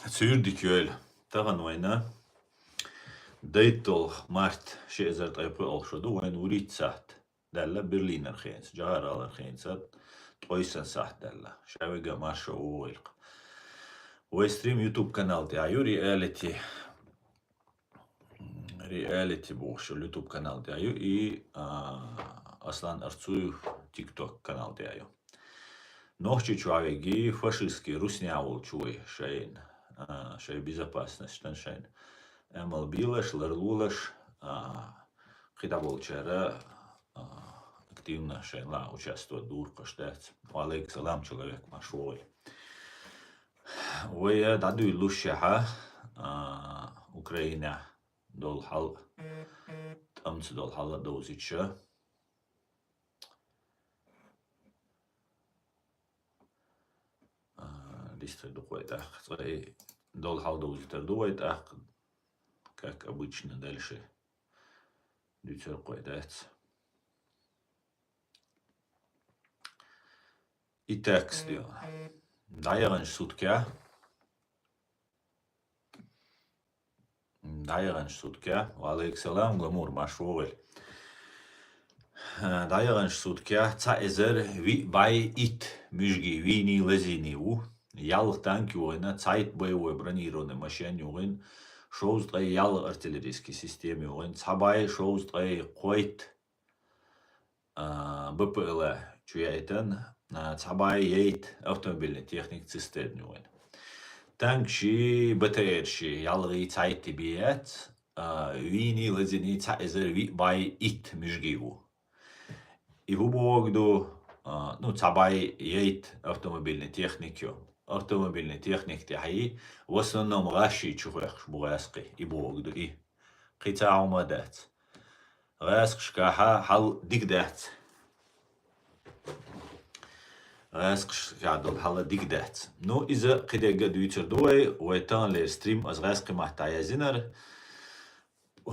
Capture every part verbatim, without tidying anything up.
Цуьйра дика йойла. Тахан вайна дайтталгӀа март ши эзар ткъе пхи олхаш ду, вайна вурийтта сахьт даьлла Берлинера хенца, жагӀаралара хенца, ткъойсан сахьт даьлла. Ша вега марша вогӀийла. Вай стрим YouTube канал тӀа ю, реалити, реалити бохуш йолу YouTube канал тӀа ю, и, а, Аслан Арцуев TikTok канал тӀа ю. Нохчийчу вегий фашистский русня волчу вай шайн, а, шайн безопасностьтан шайн амал бийлаш, ларлолаш, а, кхидӀа болчара, а, активно шайн ла участвовать дуркъаш дац. Ва алейкум салам, человек, марш вогӀийла. Вай дӀадуьйлуш шаьхьа, а, Украина долу хьал, тӀамца долу хьал а довзича. А, дистхир ду-кх вай тӀаккха. Цкъа и долу хьал довзуьйтур ду вай тӀаккха, как обычно, дальше дуьйцур-кх вай, дац. И текст ю. ДӀаяханчу суткех. ДӀаяханчу суткех. Ва алейкум салам, Гамур, марш вогӀийла. ДӀаяханчу суткех цхьа эзар виъ бӀе итт муьжгий вийний, лазийний ву. Ялх танк йогӀийна, цхьайтта боевой бронированный машен йогӀийна, шовзткъе ялх артиллерийский система йогӀийна, цхьа бӀе шовзткъе кхойтта а, БПЛА чу яйтан, а, цхьа бӀе итт автомобильный техник цистерн йогӀийна. Танкаши, БТРши, ялхий, цхьайтта бен яц, а, вийний, лазийний цхьа эзар виъ бӀе итт муьжгий ву. И хӀун бохург ду, а, ну, цхьа бӀе итт автомобильный техник ю. Автомобильный техник тӀехь, в основном, гӀаш чу хехкаш бу гӀаьскхий, и бохург ду и. Кхин цхьа хӀума дац. ГӀаьскхашкахь хьал дика дац. ГӀаьскхашкахь долу хьал дика дац. Ну, иза кхидерг а дуьйцур ду вай, вай таханлера стрим аса гӀаьскхи маттахь яздинарг.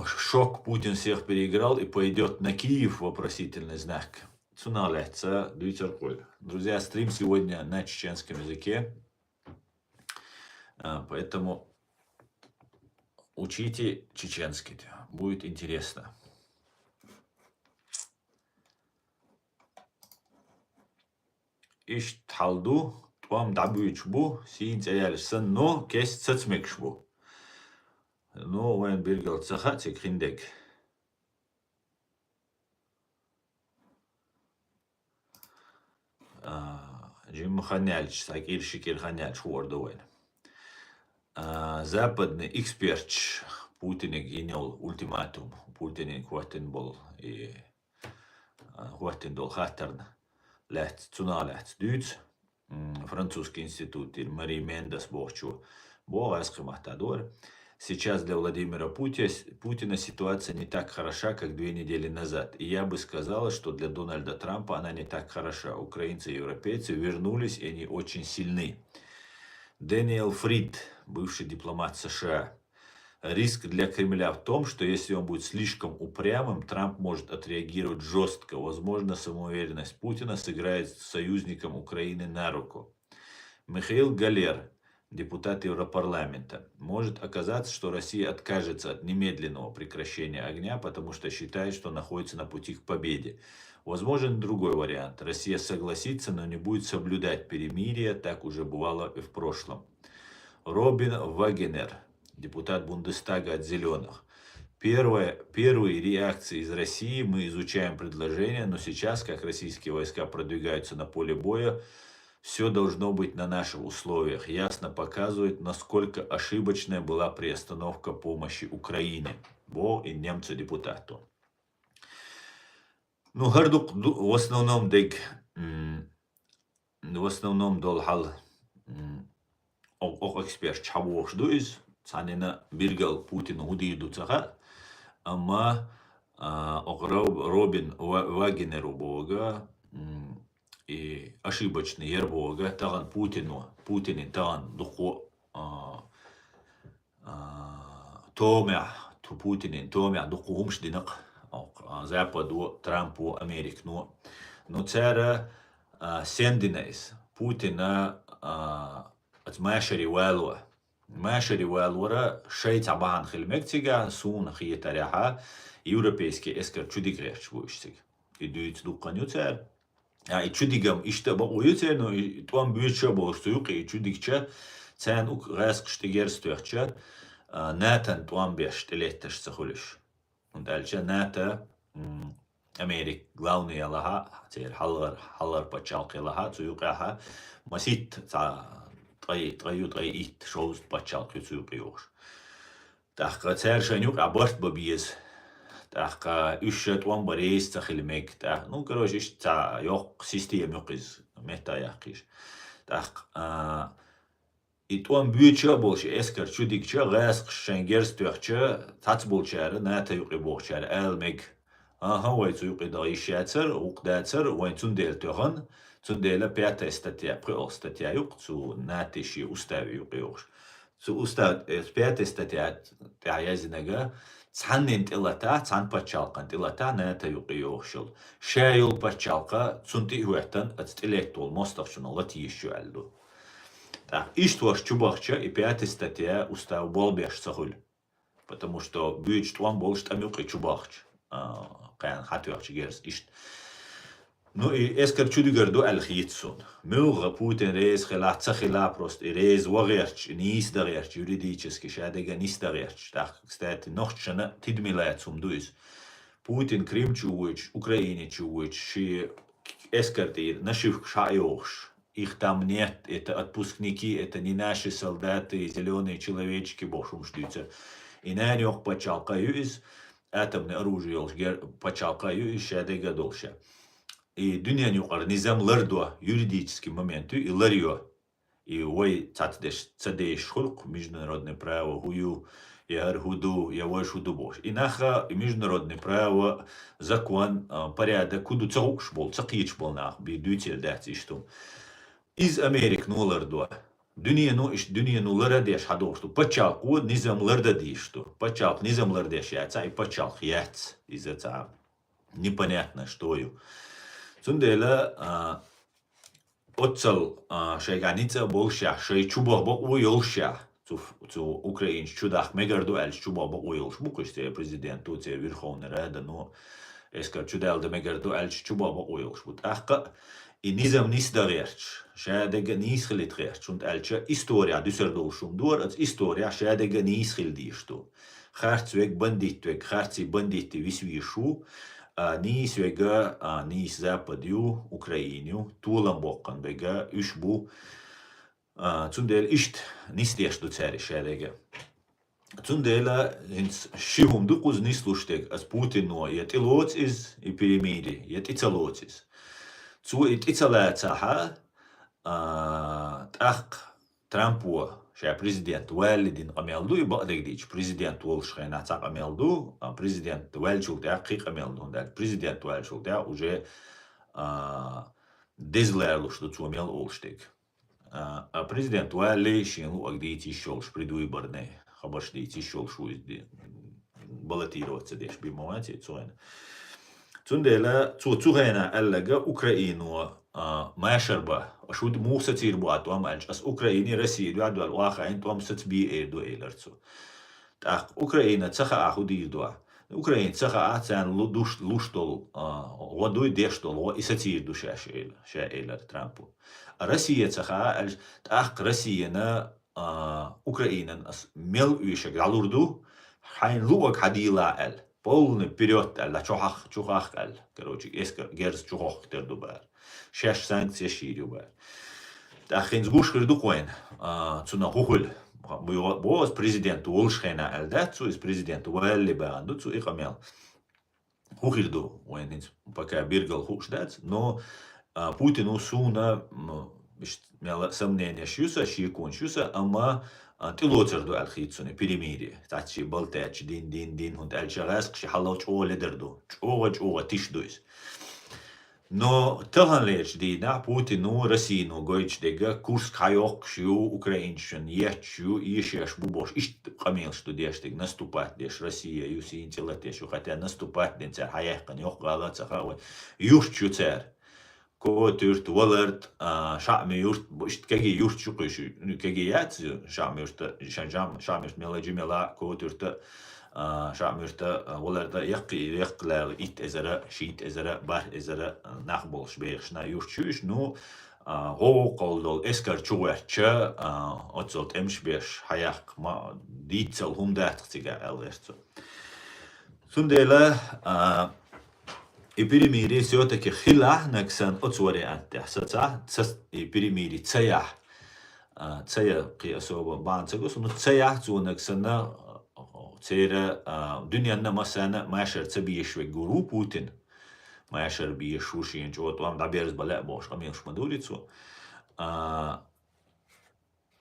Шок: Путин всех переиграл и пойдёт на Киев? Вопросительный знак. Цунах лаьцна дуьйцур-кх вай. Друзья, стрим сегодня на чеченском языке. А, поэтому учите чеченский, будет интересно. Иштта хьал ду, тӀом дӀабуьйцуш бу, сийна цӀе яьллаш санна, но кеста саца мегаш бу. Но вайн билгал ца хаьа цига хиндерг. А, жимма хан яьлча, цхьа кӀира-ши кӀира хан яьлча хуур ду вайна. А, западный эксперташ Путиниг йина йолу ультиматум, Путиниг хӀоттийна болу и, а, хӀоттийна долу хаттарна лаьцна, цунах лаьцна дуьйцу. М, французский институт, или Мари Мендес бохучо, боху гӀаьскхи маттахь дора: «Сейчас для Владимира Пути-, Путина ситуация не так хороша, как две недели назад. И я бы сказала, что для Дональда Трампа она не так хороша. Украинцы и европейцы вернулись, и они очень сильны». Дэниел Фрид, бывший дипломат США: «Риск для Кремля в том, что если он будет слишком упрямым, Трамп может отреагировать жёстко. Возможно, самоуверенность Путина сыграет союзникам Украины на руку». Михаил Галер, депутат Европарламента: «Может оказаться, что Россия откажется от немедленного прекращения огня, потому что считает, что находится на пути к победе. Возможен другой вариант. Россия согласится, но не будет соблюдать перемирие. Так уже бывало и в прошлом». Робин Вагенер, депутат Бундестага от «Зелёных». Первое, первые реакции из России: «Мы изучаем предложение, но сейчас, как российские войска продвигаются на поле боя, все должно быть на наших условиях. Ясно показывает, насколько ошибочная была приостановка помощи Украине». Бо и немцу депутату. Ну, хӀара ду-, ду-, в основном дерг, м, в основном долу хьал, м, о-, окху эксперташ хьабохуш ду иза. Цхьаннена билггал Путина хӀун дийр ду ца хаьа. Амма, а, окху Роб-, Робин Ва-, Вагенеру боху, м, и ошибочный яр боху, тахана Путино, Путинин тахана дукха, а, а, томехь, ту Путинин томехь дукха хӀумаш динарг, а, Западо, Трампо, Американо. Ну, цара, а, сендинайс Путина, а, аса машаре вало. машаре валора шайца бахьана хила мега цига, суна хетарехьа, европейский эскар чудига гӀерташ бу уж цига. И дуьйца дуккхан ю цара. А, и чудигам иштта бакъо ю церан, ну, и тӀом буьйцуш а болуш цу юкъе и чудигча, царна ук гӀаскхаш тӀе герз тоьхча, а, натан тӀом беш тӀелетташ ца хуьлуш. ХӀунда аьлча НАТО, м, Америка главный лаха, церан хьалгӀар, хьалгӀар паччалкхе лаха, цу юкъехьа маситта цхьа ткъе, ткъе ю, ткъе итт, шовзткъа паччалкх ю цу юкъе йохуш. ТӀаккха цара шайна юкъа барт бан беза. ТӀаккха уьш ша тӀом бан реза ца хила мега. ТӀаккха, ну, короче, иштта цхьа йоккха система ю-кх иза, метта яккхийша. ТӀаккха, а, и тӀом буьйцуш а болуш, и эскар чудигча, гӀаскхаш шайн герз тоьхча, цхьацца болчара, НАТО юкъе бохучара ала мега: «АхӀа, вай цу юкъе даха йиш яцара, гӀуллакх дацара, вайн цундела тоьхна, цундела пятая статья, пхоьалгӀа статья ю-кх цу НАТО шен уставе юкъе йохуш. Цу устав, э, пятая статья тӀехь яздинарг цхьаннен тӀелатахь, цхьана паччалкхан тӀелатахь НАТО юкъе йохуш йолу. Ша йолу паччалкх цунна тӀе а хӀоьттина, оцу тӀелетта волу мостагӀчунна лата йиш ю», аьлла ду. ТӀаккха иштта хӀорш чубахча, и пятая статья устав болх беш ца хуьлу. Потому что буьйцуш тӀом болуш тӀам ю-кх и чубахча, а, кхана хьатоьхча герз иштта. Ну, и эскар чудигар ду аьлла хета суна. Муьлхха Путин реза хилахь, ца хилахь, просто и реза ван гӀерташ, и нийса дан гӀерташ, юридически ша дерг а нийса дан гӀерташ. ТӀаккха, кстати, нохчашна тидаме лаьцна хӀума ду иза. Путин Крим чу вуьйцуш, Украине чу вуьйцуш, шен эскар тӀера нашивкаш хьа а йохуш: «Их там нет, это отпускники, это не наши солдаты, зелёные человечки», бохуш хӀумаш дуьйцура. И нана йоккха паччалкх а ю иза, атомный оружие йолуш гер-, паччалкх а ю иза, ша дерг а долуш. И дуьненан юкъара низам лардо, юридический момент ю, и ларйо. И вай цхьацца деш ца дешаш хуьлу-кх, международное право хӀун ю, я хӀара хӀун ду, я важа хӀун ду бохуш. И наха и международное право, закон, а, порядок хӀун ду ца хууш болу, ца кхеташ болу нах бен дуьйцийла дац иштта хӀума. Иза Америка лардо. Дуьнено, иштта дуьнено лар а деш хьадогӀуш ду. Паччалкхо низам лардан дезаш ду. Паччалкх низам лардеш яцахь, и паччалкх яц. Иза цхьа непонятно, что ю. Цундела, а, оццал, а, шайгахь ницкъ а болушехь, шайн чубаха бакъо йолушехь, цу, цу Украинаш чудаккха мегар ду аьлча, чубаха бакъо йолуш бу-кх уьш, церан президенто, церан Верховный Радано, эскар чудаьлла дан мегар ду аьлча, чубаха бакъо йолуш бу. ТӀаккха а и низам нийса дан гӀерташ, ша дерг а нийса хилийта гӀерташ, хӀунда аьлча история дуьсур долуш хӀума ду-кх, оцу история ша дерг а нийса хила дезаш ду. Харц верг, бандит верг, харций бандитий висвийш ву, а, нийса верг, а, нийса Запад ю, Украина ю, толам боккхун верг уьш бу. А, цундела иштта нисдеш ду цара ша дерг а. Цундела хӀинца ши хӀума ду кхуза нислуш дерг. Ас Путино я тӀелоцу иза, и перемирие, я тӀе ца лоцу иза. Цо и тӀе ца лацахь, а, тӀаккха Трампо ша президент валале дина къамел ду, и бакъдерг дийцича, президент волуш хенахь цхьа къамел ду, а, президент ваьллачул тӀаьхьа кхин къамел ду, хӀунда аьлча президент ваьллачул тӀаьхьа уже, а, деза лоруш ду цо мел олуш дерг. А, а президент валале шена луъург дийца йиш йолуш, предвыборный хабарш дийца йиш йолуш ву иза де-, баллотироваться деш бен ма вац и цу хенахь. Цундела цо цу хенахь аьлларг Украино, а, машар бан, аша хӀун муха сацийр бу а тӀом аьлча, ас Украине, Россия дуьхьал доьлла охьахаийна, тӀом сацабе эр ду, элира цо. ТӀаккха Украина ца хаахь хӀун дийр ду ахь? Украина ца хаахь, царна лу-, душ-, луш долу, а, гӀо дуй, деш долу гӀо, и сацийр ду шаьш, эла-, ша элира Трампо. А Россия ца хаахь аьлча, тӀаккха Россияна, а, Украинан ас мел оьшург дӀалур ду, хьайна луъург хьадийла аьлла. Полный вперёд аьлла, чухахка, чухахка аьлла. Короче, эскар герз чухохкуьйтур ду бара. Шаьш санкцеш йийр ю бара. ТӀаккха хӀинца гуш хир ду-кх вайна, а, цунах хӀун хуьлу. Бо-, бо ас президент волуш хенахь аьлла дац цо, иза президент валале бахьана ду цо и къамел. ХӀун хир ду вайна хӀинца пока биргал хууш дац, но, а, Путино суна, м, иштта мел а сомненеш ю сан, шеконаш ю сан, амма, а, тӀелоцур ду аьлла хета суна и перемирие. Цхьацца шен балтаьчча дин, дин, дин, хӀунда аьлча гӀаскхий шен хьалха чӀогӀа ледар ду, чӀогӀа, чӀогӀа тиша ду иза. Но таханлерчу дийнахь Путино, Россино гойтуш дерг, Курск хьайоккхуш ю, украинцашна етташ ю, эшош бу бохуш, иштта къамелаш ду деш дерг, наступать деш, Россия ю, сийна цӀе латеш ю, хотя наступать дина цара хьаяьккхина йоккха гӀала а ца хаьа вай. Юьрташ ю цара. Котюрт, Валарт, а, Шаъми-Юрт, бу иштта кегий юрташ ю-кх уьш, ну, кегий яц, Шаъми-Юрт, Шаъми-Юрт мел а, Жимел а, Котюрт, а, Шаъми-Юрт, а, Валарт, яккхий, яккхий лаьрхӀа итт эзар, шийтта эзар, бархӀ эзар нах болуш бехаш юрташ ю уьш, ну, а, гӀовгӀа кхолла долу эскар чугӀоьртча, а, оццул тӀемаш беш хьаяккха ма, дийцал хӀума дац-кх цигахь, аьлла гӀерта цо. Цундела, а, и перемирие всё-таки хилахь, нагахь санна оцу вариант тӀехь сацахь, ца, и перемирие ца яхь, а, ца я кхин особо бахьана ца го со, ну, ца яхь цо нагахь санна, а, церан, а, дуьненна массарна машар ца безаш верг гур ву Путин. Машар безаш ву, шена чӀогӀа тӀом дӀаберзабан лаьа бохуш къамелаш ма дуьйцу цо. А,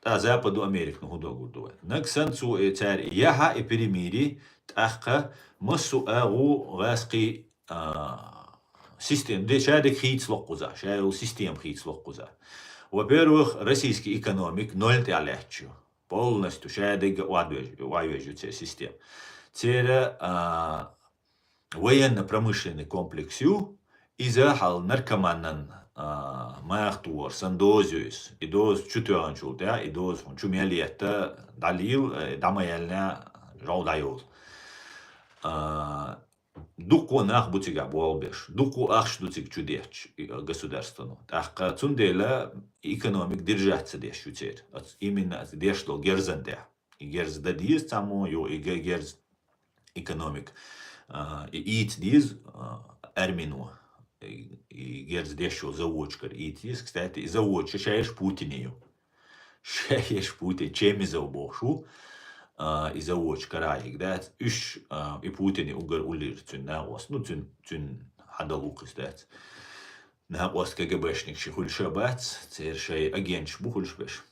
ТӀаккха Западу Американо хӀун догӀур ду вай? Нагахь санна цо и цара яхь и перемирие, тӀаккха массо а агӀо гӀазкхий, а, система, де, шадерг хийца локхуза, ша йолу система хийца локхуза. Во-первых, российский экономик ноль тӀехь лаьтташ ю. Полностью шадерг а охьавеш-, охьавеш ю церан система. Церан, а, военно-промышленный комплекс ю, иза хьал наркоманан, а, маха тухар санна доза ю иза. И доза чу тоьхначул тӀехь, и доза хьуна чу мел етта, дӀалийла, э, дӀа ма яьллинехь, жов дӀайолу. А, дуккха нах бу цигахь болх беш, дуккха ахча ду цига чу детташ, и, государствано. ТӀаккха цундела экономик держаться деш ю церан. Оцу, именно оцу деш долу герзан тӀехь. И герз дан деза цхьаммо, ю и ге-, герз экономик, а, и ийца деза, а, армино. И, и герз деш йолу заводчикара ийца деза. Кстати, и заводчик шайш Путине ю. Шайш Путин, Чемизов бохуш ву, а, и заводчик карахь йига дац. Уьш, а, и Путине уггар уллера цуьнан накъост. Ну, цуьнан, цуьнан хьадал ву кхуьс дац. Накъост КГБшник ши хуьлуш а бац, церан шайн агенташ бу хуьлуш беш.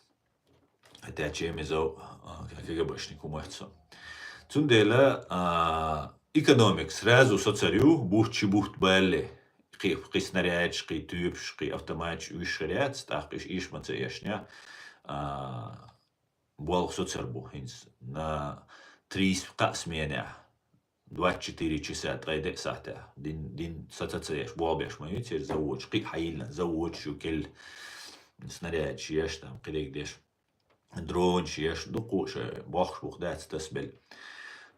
Хотя Чемизов, а, КГБшник хӀума оьцу со. Цундела, а, экономика сразу соцур ю, бутт ши бутт балале, кхин, кхин снарядаш, кхин тоьпаш, кхин автоматаш уьш хир яц, тӀаккха уьш эшма ца эшнехь, а, болх соцур бу хӀинца на трийс кхаа сменехь. Двадцать четыре часа ткъе деа сахьтехь. Дин, дин саца ца еш, болх беш ма ю, церан заводаш кхин а хьайиллина, заводаш ю, кхин снарядаш еш, там, кхидерг деш, дронаш еш, дуккха а шайн бохкуш бух дац тасабелла.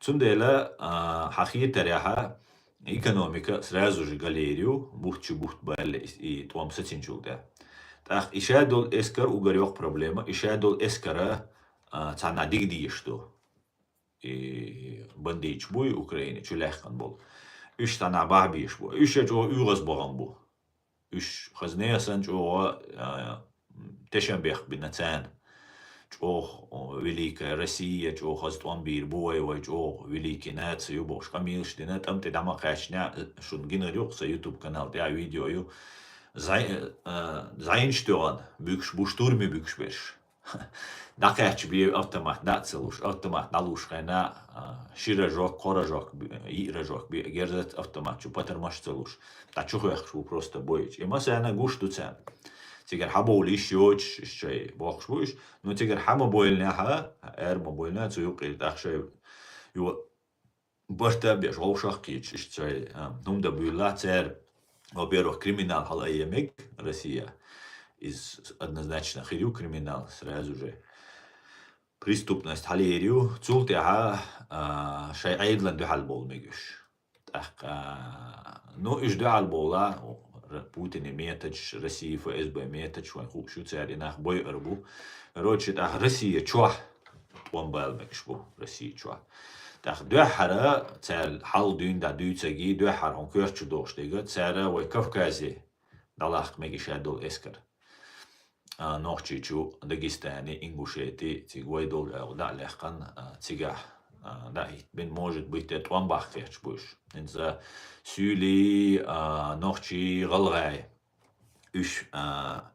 Цундела, а, хьан хетарехь, экономика сразу же галер ю, бутт ши бутт балале и, и тӀом сацинчул тӀехь. ТӀаккха и шадолу эскар угар йоккха проблема, и шадолу эскара, а, цхьанхьа диг дезаш ду. И бандиташ буй Украине чу лаьхкина болу. Уьш цхьанхьа бахьа безаш бу. Уьш а чӀогӀа оьгӀаз бахана бу. Уьш хазне а санна чӀогӀа, а, тешнабехк бина царна. ЧӀогӀа, о, великая Россия, чӀогӀа хаза тӀом бийр бу вай, вай чӀогӀа великий нация ю бохуш къамелаш дина, тӀам тӀе дӀа ма кхаьчнехь, шуна гинар ю-кх сан YouTube канал тӀехь видео ю. Зай-, а, зӀенаш тоьхна буьгуш бу, штурме буьгуш берш. ДӀакхаьчча бен автомат дӀа а ца луш, автомат дӀалуш хенахь, а, ши рожок, кхо рожок бе, йиъ рожок бен, герзаца автомат чу патармаш а ца луш, дӀа чу хоьхкуш бу просто бойчу. И массарна гуш ду царна. Цигара хьабовла йиш йоцуш, иштта шайн бохкуш бу уьш, но цигара хьа ма бойланехь, ара ма бойланехь, цу юккъе тӀаккха шайн йо-, барта а беш, вовшах а кхеташ, иштта шайн, а, хӀума дан буьйлалахь цара. Во-первых, криминал хьалаайъа мега Россия. Иза однозначно хир ю криминал сразу же. Преступность хьалаер ю. Цул тӀаьхьа, а, шайн Ӏедална дуьхьал бовла мега уьш. ТӀаккха, ну, уьш дуьхьал бовла, Р-, Путине методаш, Россия ФСБ методаш, вайн хууш ю, цара и нах бойур бу. Короче, тӀаккха Россия чохь тӀом бала мегаш бу, Россия чохь. ТӀаккха дуьххьара, цара хьал дуьйна дӀа дуьйцаги, дуьххьара хьуна коьрта чу дохуш дерг, цара вай Кавказе дӀалахка мега шадолу эскар. А, Нохчийчу, Дагестане, Ингушете, цига вай долу агӀо дӀа а лаьхкана, а, цигахь, а, дӀа а хӀиттабина, может быть, тӀе тӀом баккха кхеташ бу уьш. ХӀинца суьйлий, а, нохчий, гӀалгӀай. Уьш, а,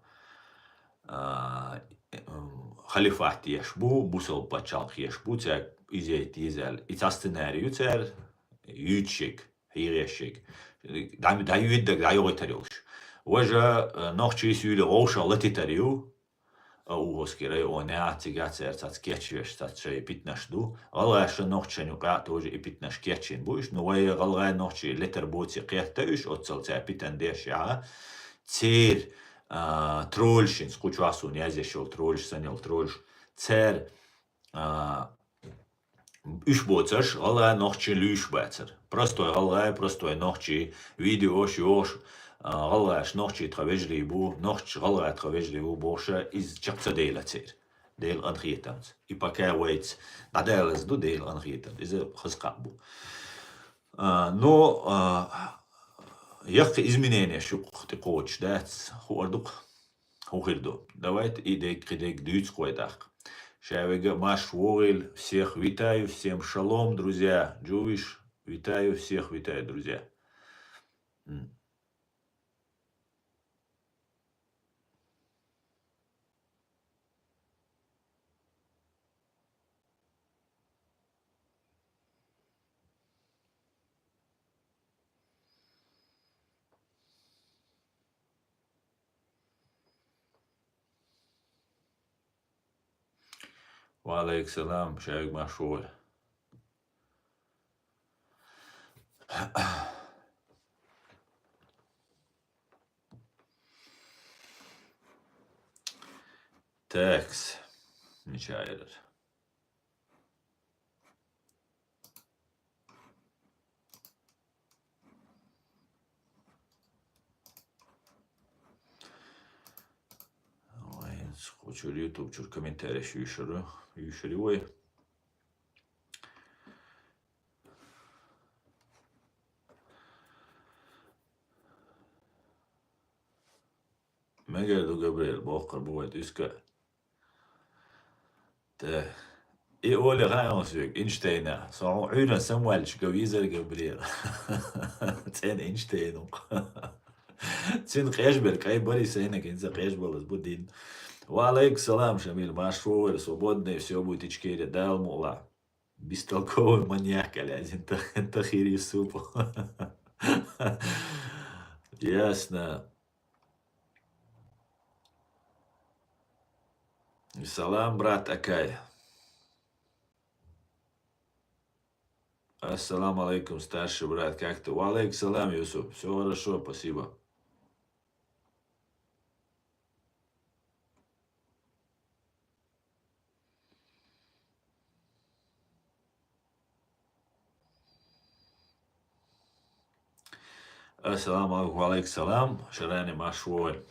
а, м, халифат еш бу, бусалба пачхьалкх еш бу, цаьрга изет езаьлла. И цхьа сценарий ю цара, юьйцуш ерг, хьийгӀеш ерг. ДӀа-, дӀайоьддаг, дӀайогӀуьйтар йолуш. Важа, а, нохчий суьйлий вовшах латийтар ю, а, Уховский районехь, цигахь цара цхьацца кечвеш, цхьацца шайн питанаш ду. ГӀалгӀашна, нохчашна юкъахь тоже и питанаш кечйина бу уьш, но вай гӀалгӀай, нохчий летар боций кхетта уьш, оццал цара питана деш яхьа. церан, а, тролльшца, кху чохь суна язъеш йолу тролльш, санна йолу тролльш, цара, а, уьш боцурш гӀалгӀа нохчийн луьйш бацара. Простой гӀалгӀай, простой нохчий, видеош йохуш, а, гӀалгӀаш нохчий тхан вежарий бу, нохчаша гӀалгӀа тхан вежарий бу бохуша, иза чекх ца делла церан. Делан къинхетамца. И пока вайца дӀадалаза ду Делан къинхетамца. Иза хаза кхаъ бу. А, но, а, яккхий измененеш ю-кх тӀекхочуш дац, хуур ду-кх, хӀун хир ду. Давайте и дерг, кхин дерг дуьйцу-кх вай тӀаккха. Ша вега марш вогӀийла, всех витаю, всем шалом, друзья, Jewish, витаю, всех витаю, друзья. М. Ва алейкум салам, шайг машгӀур. Такс. Ничего. Ой, кху чуьра, YouTube чуьра комментарий юьйшур, юьйшур ю вай. Мегар ду, Габриэл, боккхур бу вай дуьйцуш. Тэ. И оле хаьа хьуна соьга, Эйнштейна. Со хьуна Ӏуьйранна самаваьлча ган везара Габриэл. ЦӀена Эйнштейн ву-кх. Цуьнан къежбелла кӀай барий сайнаг, хӀинца къежбаллалц бу дин. Ва алейкум салам, Шамиль, марш вогӀийла, свободный, всё будет Ичкерия, Дала мукъ лахь. Бестолковый маньяк, аьлла, иза Тахир Юсупов. Ясно. Салам, брат Акай. Ассаламу алейкум, старший брат. Как ты? Ва алейкум салам, Юсуп. Всё хорошо, спасибо. Ассаламу алейкум, ва алейкум салам, Шарани, марш вогӀийла.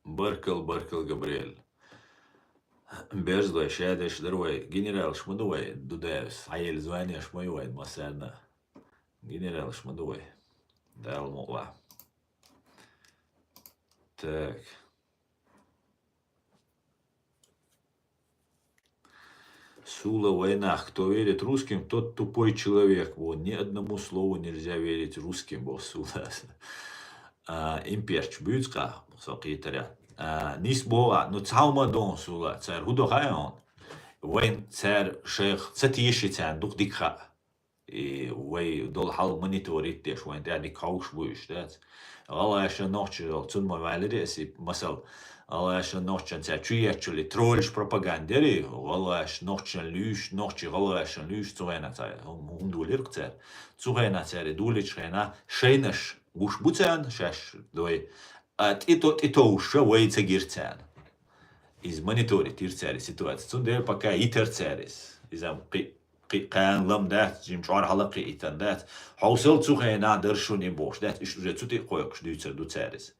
Баркал, баркал, Габриэл. Берза вай, шадерш дара вай, генералш ма ду вай, Дудаевс, хьаелла званеш ма ю вай массарна. Генералш ма ду вай. Дала мукъ лахь. Так. Сула вайнах, кто верит русским, тот тупой человек. Вот, ни одному слову нельзя верить русским, бо Сула. А, имперч буьйцу кха, со кхетарехь. А, нис богӀа, ну, цхьа хӀума дон, Сула, цара хӀун до хаьа хьуна? Вайн цара шайх ца теши царна дукха дика хаьа. И вай долу хьал мониторить деш, вайн тӀаьхьа дика хьовш бу уьш, дац. ГӀалгӀаша нохча йолу, цунна ма ваьлларе аса, и масал, гӀалгӀаша нохчан цаьрга чу еччул и тролльш пропаганда яри, гӀалгӀаша нохчан луьйш, нохчий гӀалгӀашан луьйш, цу хенахь цара, хӀун, хӀун долийра-кх цара? Цу хенахь цара и долийчу хенахь шайнаш гуш бу царна, шаьш дой, а тӀето-, тӀетовжуша вай ца гира царна. Иза мониторить йира цара и ситуаци. Цундела пока йитира цара иза. Иза кхин, кхин кхана лам дац, жима чӀор хьала кхин йитан дац. Хьовсал цу хенахь дара шуна и бохуш дац, иштта уже цу тӀе а кхойкхуш дуьйцур ду цара иза.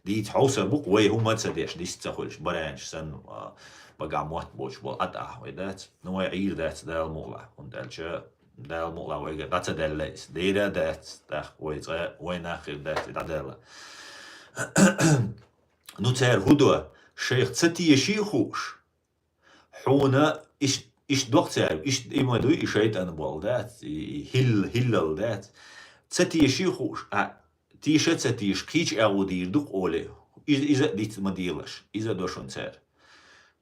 Дийца хьовсар бу-кх вай хӀума ца деш, дис ца хуьлуш, баранаш санна, а, багахь мотт боцуш болу Ӏад ахь вай дац. Ну, вай Ӏийр дац, Дала мукъ лахь, хӀунда аьлча Дала мукъ лахь вайга дӀа ца даьлла иза. Дера дац, тӀаккха вай цкъа, вай нах хир дац и дӀадаьлла. Ну, цара хӀун до? Шайх ца теший хууш? Хьуна иш-, иштта доккху цара, иштта и ма дуй, и шайтӀан болу дац, и, и хӀилла-, хӀиллал дац. Ца теший хууш, а, теша а ца теша, кхечу агӀо дийр ду-кх олий. Иза, иза а диц ма делаш, иза а до шуна цара.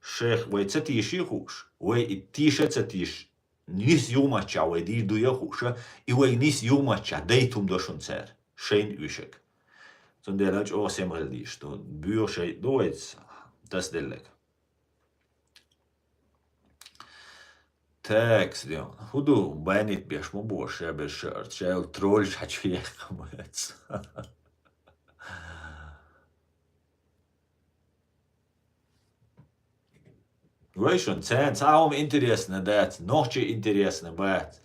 Шайх вай ца теший хууш, вай и теша а ца теша, нис юхаматчахь вай дийр дуй а хууша, и вай нис юхаматчахь дайта хӀума до шуна цара, шайна уьшаг. Цундела чӀогӀа семгӀалла дийш ду, боьха шайтӀа ду вайца тасаделларг. Так, сидим. ХӀун ду, байнит беш ма бу ша берш, ша йол тролльш хьачу яхха мац. Вай шун, царна цхьа хӀума интересно дац, нохчи интересно бац.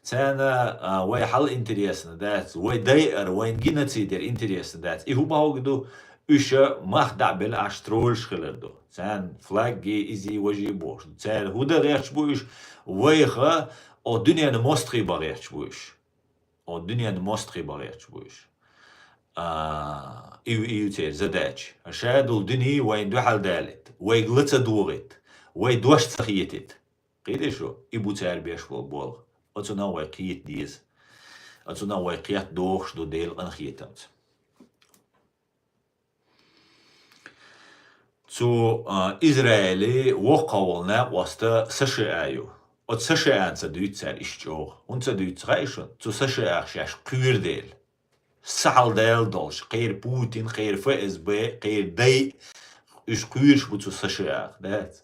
Царна, а, вай хьал интересно дац, вай дайар, вайн геноцидер интересно дац. И хӀу бахьуг ду, уьш мах дӀа а белла, аш тролльш хилар ду. Царна флаги, изи, важи бохуш ду. Цара хӀу дан гӀерташ бу уьш, вайха, о, дуьненан мостагӀий бан гӀерташ бу уьш. О, дуьненан мостагӀий бан гӀерташ бу уьш. А, ив, ив церан задача. Ша долу дуьне вайна дуьхьал далийта, вайга ла ца догӀийта, вай дош ца хетийта. Кхетий шу? И бу цара беш болу болх. Оцунах вай кхета деза. Оцунах вай кхетта догӀуш ду Делан къинхетамца. Цу, а, Израиле воккхах волу накъост США ю. Оцу США-на ца дуьйцу цара иштта чӀогӀа. ХӀунда ца дуьйцу хаьий шуна? Цу США-х шаьш кхоьру дела. Сахьал дала долуш, кхеран Путин, кхеран ФСБ, кхеран дай, уьш кхоьруш бу цу США-х, дац?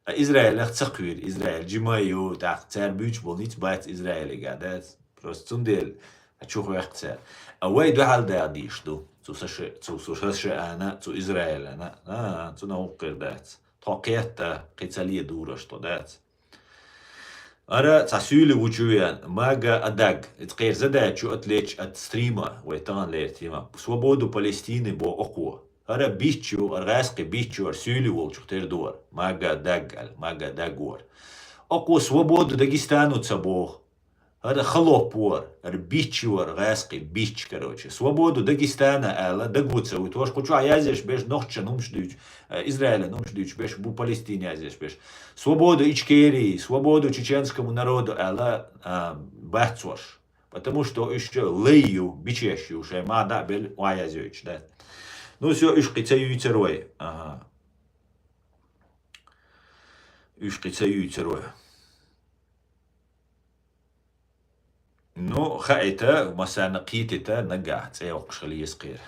А Израилах ца кхоьру, Израиль жима ю, тӀаккха цара буьйцуш болу ницкъ бац Израилига, дац? Просто цундела а чу хьоькху цара. А вай дуьхьал даха дийш ду. Цу СШ, цу, цу США-на, цу Израилана. А, цунах хӀума кхер дац. Тхо кхетта, кхин ца ле дураш тхо, дац. Ара цхьа суьйли вучу вен, Мага Адаг. Иза кхерза даьчу отвлечь от стрима, вай тахана лерина тема. Свободу Палестины бо окхо. Ара бич ю, ара гӀаьскхи бич ю, ара суьйли волчух тера ду ара. Мага Адаг аьлла, Мага Адаг вара. Окхо свободу Дагестану ца боху. ХӀара халоп вара, хӀара бич вара, гӀаьскхи бич, короче. Свободу Дагестана аьлла, даго ца вуьтуш, кху чохь язъеш берш, нохчан хӀумаш дуьйцу, э, Израилан хӀумаш дуьйцу берш, бу Палестин язъеш берш. Свободу Ичкерии, свободу чеченскому народу аьлла, а, бац уьш. Потому что уьш чу лай ю, бичеш ю, шайн ма дӀа а белла, ва язйойтуш, да. Ну, всё, уьш кхин ца юьйцур вай. Ага. Уьш кхин ца юьйцур вай. Ну, хаийта, массарна кхетийта, нагахь цӀе йоккхуш хила еза кхера.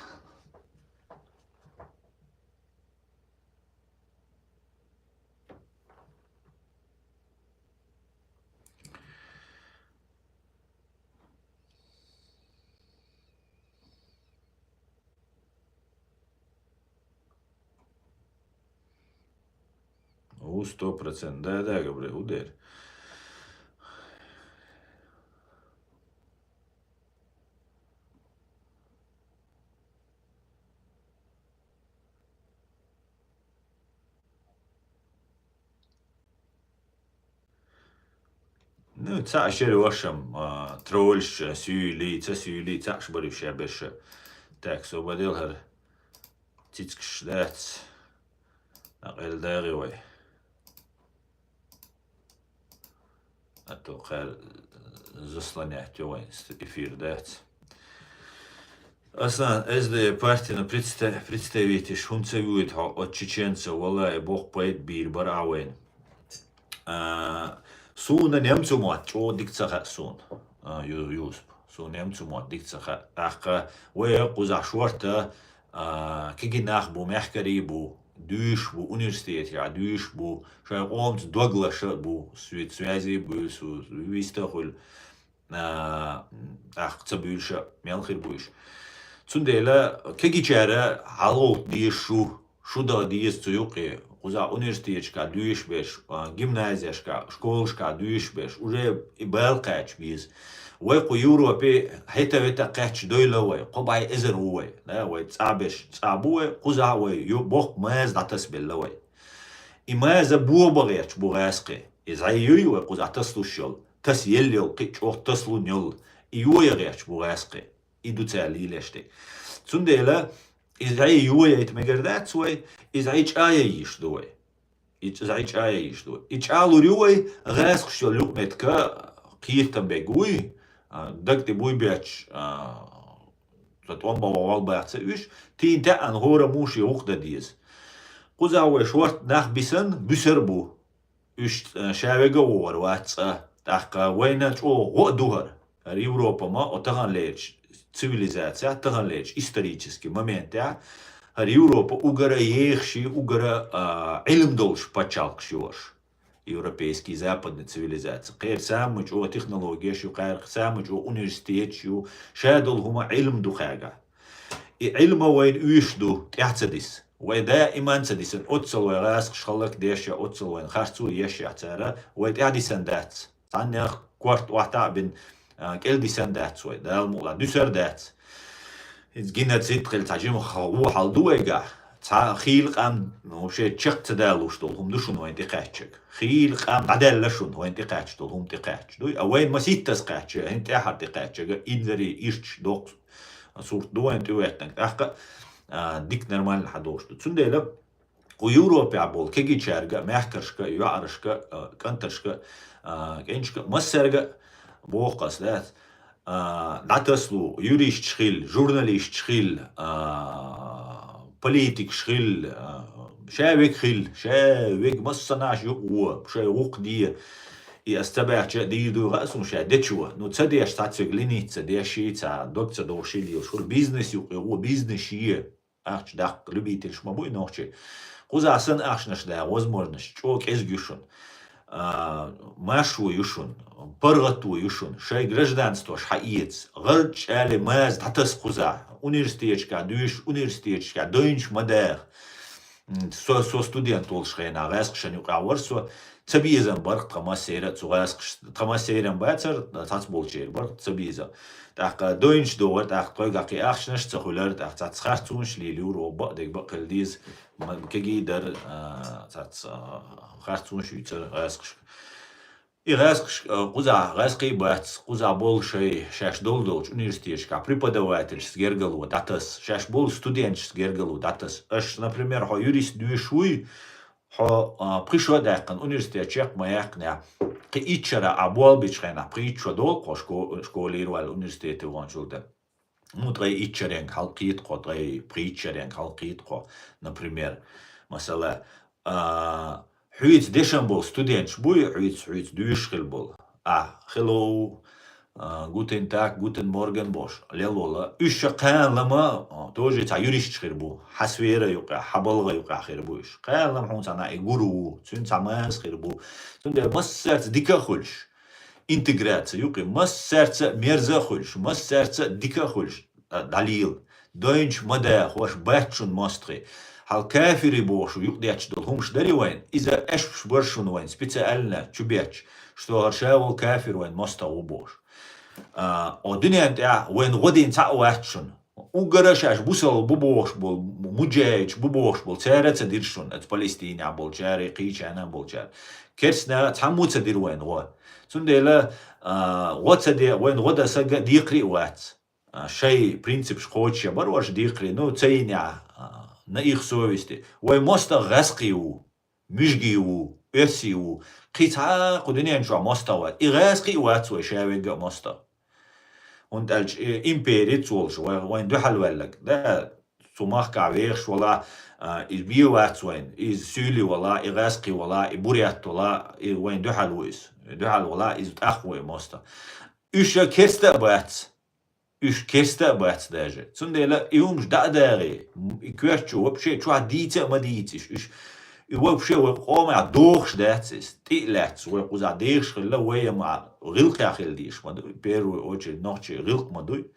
Ву сто процент. Да, да, Габриэл, удер. Ну, цхьаъ шера вашам, а, тролльш, а, суьйли, ца суьйли, цхьаъш баруьш я берша. Так, собадел хӀара цицкаш дац. Накъел дагӀи вай. А то кхар заслонять вай эфир дац. Аслан, СД партина представ-, представитель, хӀунда ца воьду хьо оцу чеченцев, валлахӀи, боккха пайда бийр бара Ӏа вайна. А, суна немцу мотт чӀогӀа дика ца хаьа суна, а, Ю-, Юсуп. Суна немцу мотт дика ца хаьа. ТӀаккха вай кхузахь шорта, а, кегий нах бу, мехкарий бу, дуьйш бу, университетехь дуьйш бу, шайн къомца дог лаша бу, свет-, связи буьйлу, су-, виста хуьлу. А, тӀаккха ца буьйлуша мел хир бу уьш. Цундела кегийчара хьалгӀовтта деза шу, шу дан деза цу юкъе. Кхузахь университеташкахь дуьйш берш, а, гимназияшкахь, школашкахь дуьйш берш, уже и бала кхаьча беза. Вай кху Европе хӀета-вета кхаьчча дойла вай, кхо бӀе эзар ву вай. Да, вай цӀа берш, цӀа бу вай, кхузахь вай ю-, боккха маза дӀатасабелла вай. И маза бо бан гӀерташ бу гӀаьскхи. И зӀе юй вай кхузахь тасалуш йолу, таса елла йолу, кхин а чӀогӀа тасалун йолу. И йоя гӀерташ бу гӀаьскхи. И ду цара лелаш дерг. Цундела и зӀе йояйта мегар дац вай, и зӀе чӀа яйиш ду вай. И зӀе чӀа яйиш ду вай. И чӀа лур ю вай, гӀаьскхаш йолу юкъаметтиг кхетам бег вуй, а, даг тӀе буй бетташ, а, ца тӀом бан вогӀу бац ца уьш, тийна таьӀна хӀора муше гӀукху дан деза. Кхузахь вай шорта нах бисан, буьсар бу. Уьш, э, ша вега а вогӀур вац цкъа. ТӀаккха вайна чӀогӀа гӀо а ду хӀара. ХӀара Европа ма, о таханлерчу цивилизацехь, таханлерчу исторически моментехь, хӀара Европа угара ехаш, угара, а, Ӏилма долуш пачхьалкхаш ю аша. И европейский, западный цивилизация. Кхера самый чӀоагӀа технологеш ю, кхера самый чӀоагӀа университеташ ю, шадолу хӀума Ӏилма ду кхаьга. И Ӏилма вайна уьш ду, тӀаьхьа ца дис. Вай даиман ца дисан, оццал вай гӀазкхаш хӀаллакдеш я, оццал вайна харцо еш я цара, вай тӀаьхьа дисан дац. Цхьаннех корта охьатаӀа бина, а, кӀел дисан дац вай, Дала мукъалахь, дуьсар дац. Иза геноцид хила цхьа жима ха-, вон хьал ду вайгахь. Цхьа хийла къам, ну, вообще чекх ца далуш долу хӀума ду шуна вайна тӀекхаьччиг. Хийла къам дӀадаьлла шуна вайна тӀекхаьчча долу хӀума тӀекхаьчча дуй. А вайна маситтаза кхаьчча, хӀинца тӀаьхьара тӀекхаьччиг, инзаре ирча доккха сурт ду вайна тӀе веттанг. ТӀаккха, а, дика нормально хьадогӀуш ду. Цундела кху Европехь болу кегийчаьрга а, мехкаршка а, йоӀарашка а, кӀанташка а, кӀенташка а, массаьрга а боху ас, дац, а, дӀатасало, юристаш хила, журналисташ хила, а, политикаш хила, а, ша вега хила, ша вега массанхьаш юкъа гӀо, шайн гӀуллакх де. И ас ца баьхча а дийр дуй хаьа суна ша дечо. Ну, ца деш, цхьацца вега линица ца деш, цхьа дог ца дохуш лелаш хуьлу, бизнес юкъа гӀо, бизнес е. Ахча даккха любительш ма бу и нохчий. Кхузахь санна ахчанаш да, возможность, чӀогӀа кӀезиг ю шуна. А, маршо ю шуна, паргӀато ю шуна, шайн гражданствош хьаэца, гӀарчӀ алий маза дӀатаса кхузахь, университеташкахь дуьйш, университеташкахь дайнаш ма даха. М, со, со студент волуш хенахь, гӀаьскхашна юкъахь вара со, ца безам бара тхан массеран а цу гӀаьскхашца, тхан массеран бацара, цхьацца болчеран бара ца безам. ТӀаккха дойнаш догӀура, тӀаккха тхойгахь кхин ахчанаш ца хуьлура, тӀаккха цхьацца харцонаш лелийра, оха бакъдерг бакъ хила деза, ма-, кегий дара, а, цхьацца, а, харцонаш юьйцура гӀаьскхашка. И гӀаьскхаш, а, кхузахь гӀаьскхий бац, кхузахь болу шайн, шаьш долу долчу университеташкахь преподавательшца гергарло дӀатаса, шаьш болу студенташца гергарло дӀатаса. Аша, например, хьо юрист дуьйш вуй, хьо, а, пхи шо а даьккхина университет чекх ма яьккхинехь, кхин итт шарахь ахь болх бичу хенахь, пхи итт шо долу кхо шко-, школера ваьлла, университете ваханчул тӀе. Ну, ткъе итт шаренга хьалакхета кхо, ткъе пхи итт шаренга хьалакхета кхо, например, масала, а, хьоьца дешна болу студенташ буй, хьоьца, хьоьца дуьйш хила болу. А, hello, а, guten Tag, guten Morgen бохуш лелла волу. Уьш ша кхана лама, а, тоже цхьа юристаш хир бу. Хьан сфера юкъахь, хьан балха юкъахь хир бу уьш. Кхана лама хьуна цхьа наӀар гур ву, цуьнан цхьа маза хир бу. Цундела массаьрца дика а хуьлуш, интеграция юкъе, массаьрца а мерза а хуьлуш, массаьрца а дика а хуьлуш, а, дӀалийла. Дойнаш ма даха, хӀорш бац шуна мостагӀий. Хьал кафирий бохуш юкъадетташ долу хӀумаш дарий вайна, иза аьшпаш бара шуна вайна специально чубетташ, что хӀара ша волу кафир вайна мостагӀа ву бохуш. А, о дуьнен тӀехь вайна гӀо дина цхьаъ вац шуна. Уггара шаьш бусалба бу бохуш болу, муджахидаш бу бохуш болу, цара а ца дира шуна, оцу Палестинехь болчара, кхечарна а болчара. Керстанаша цхьаммо а ца дира вайна гӀо. Цундела, а, гӀо ца де, вайна гӀо дан сага декхарий а вац. А, шайн принципаш кхочушъян бара уьш декхарий, ну, ца йинехь, а, на их совести. Вай мостагӀа гӀаьскхий ву, муьжгий ву, оьрсий ву, кхин цхьа а кху дуьнен чохь мостагӀа вац. И гӀаьскхий а вац вай ша вегга а мостагӀа. ХӀунда аьлча и империца волуш, вай, вайн дуьхьал ваьлларг, да, цу махкахь вехаш вала, а, иза бен вац вайн, иза суьйли вала, и гӀаьскхий вала, и бурят вала, и вайн дуьхьал ву иза. Дуьхьал вала, иза тӀаккха ву и мостагӀа. Уьш ша керста а бац. Уьш керста а бац даже. Цундела и хӀумаш дӀа а дагӀе, и коьртачу вообще чохь дийца а ма дийца уьш. Уьш И вообще вай къомехь дохуш дац иза. ТӀе а лаьцна, вай кхузахь дехаш хилла, вай а ма гӀиллакхехь хила дезаш ма ду. Первую очередь нохчий гӀиллакх ма дуй.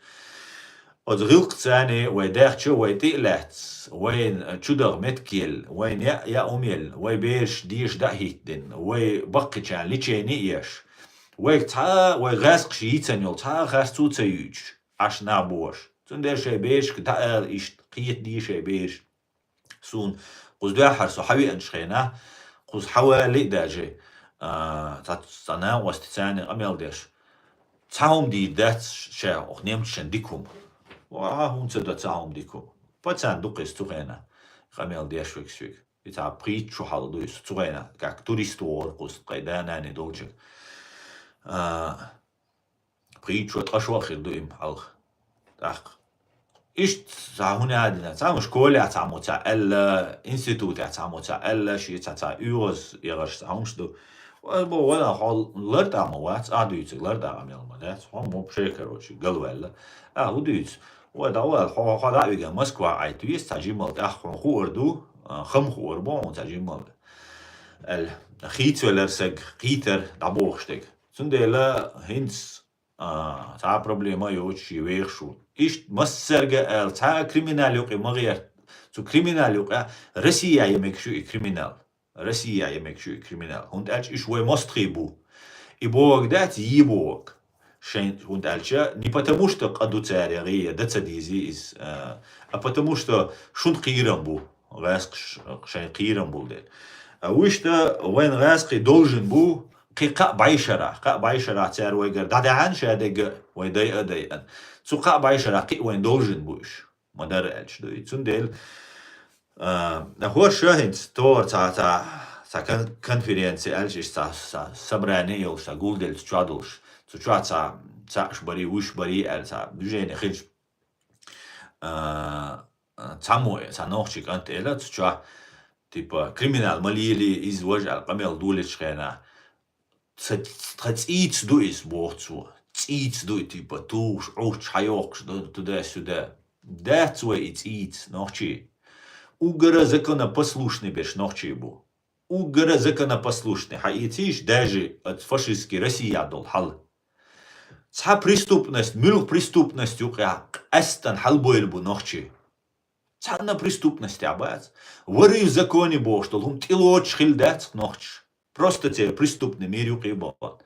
Оцу гӀиллакхаца вай даьхча, вай тӀе а лаьцна, вайна чу даха меттиг елла, вайна яа яа хӀума елла, вай бераш деша дӀа а хӀиттадина, вай баккхийчарна лечение а еш. Вайга цхьа а, вай гӀаьскхаша йийцина йолу цхьа а харцо ца юьйцуш, Ӏаш нах бохуш. Цундела шайн берашка дӀаала иштта, кхета дийша шайн бераш. Суна кхуза дуьххьара со хьавеанчу хенахь, кхуза хьавалале а даже, а, цхьа, цхьа накъостий царна къамел деш. Цхьа хӀума дийр дац ша, оха немцашна дика хӀума. Ва, хӀунда ца до цхьа хӀума дика хӀума? Пацан ду-кх иза цу хенахь, къамел деш вегас вега. И цхьа пхийтта шо хьалха ду иза цу хенахь, как турист вогӀура кхуза, ткъе да-нана долчуьнга. А, Пхийтта шо, ткъа шо а хир ду и хьалха. ТӀаккха иштта цхьа хӀума а дина, цхьаммо школехь цхьаммо цхьа аьлла, институтехь цхьаммо цхьа аьлла, шен цхьа, цхьа оьгӀаз эгӀарш цхьа хӀумаш ду. Ва бо, вала хьо лартӀа ма вац, ахь дуьйцург лартӀа къамел ма дац, хьо мо пхе, короче, галваьлла. Ахь хӀун дуьйцу? Ва дӀавала, хьо, хьо дӀа а вигна, Москва Ӏайта веза цхьа жимма, тӀаккха хьуна хуур ду, а, хам хуур бу хьуна цхьа жимма. Аьлла. хийцвелар саг, хийтар дӀабохуш дег. Цундела хӀинца, а, цхьа проблема йоцуш ши вехаш ву. Иштта массарга аьлла, цхьа а криминал юкъе ма гӀерта. Цу криминал юкъа Россия е мегаш ю и криминал. Россия е мегаш ю и криминал. ХӀунда аьлча иш вай мостхий бу. И бохаг дац, и бохаг. Шайн, хӀунда аьлча, не потому что къа ду цаьрягӀи, я да ца дийзи из, а, а потому что шун кхийрам бу. ГӀаскхаш шайн кхийрам бул дела. А вуьшта вайн гӀаскхий должен бу, кхин кхаъ бӀайшара, кхаъ бӀайшара цаьр вайгара дӀадаьхьан ша дега, вай дайа а дайан. Цу кхаъ бӀайшара кхин вайн должен бу иш. Ма дара аьлча ду и. Цундела, а, а хӀорш хӀинца тохар цхьа, цхьа, цхьа кон-, конференция аьлча, иштта цхьа, цхьа собрание йолуш, цхьа гулделла цу чохь долуш. Цу чохь цхьа, цхьаъш барий, вуьш барий аьлла цхьа движение хилча. А, а, цхьаммо, цхьа нохчий кӀант эла цу чохь, типа, криминал ма лелий, иза важа аьлла къамел долучу хенахь. Ца, тхан цӀийца ду иза, боху цо. ЦӀийца ду и, типа, тухуш, Ӏуттуш, хьайоккхуш ду, туда-сюда. Дац вай и цӀийца, нохчий. Уггара законопослушный берш нохчий бу. Уггара законопослушный, хьаэцийша даже оцу фашистский Россия долу хьал. Цхьа преступность, муьлха преступность юкъехь къаьстана хьалабойла бу нохчий. Цхьанна преступностехь бац. Воры в законе бохуш долу хӀума тӀелоцуш хилла дац нохчаш. Просто церан преступный мир юкъе бахана.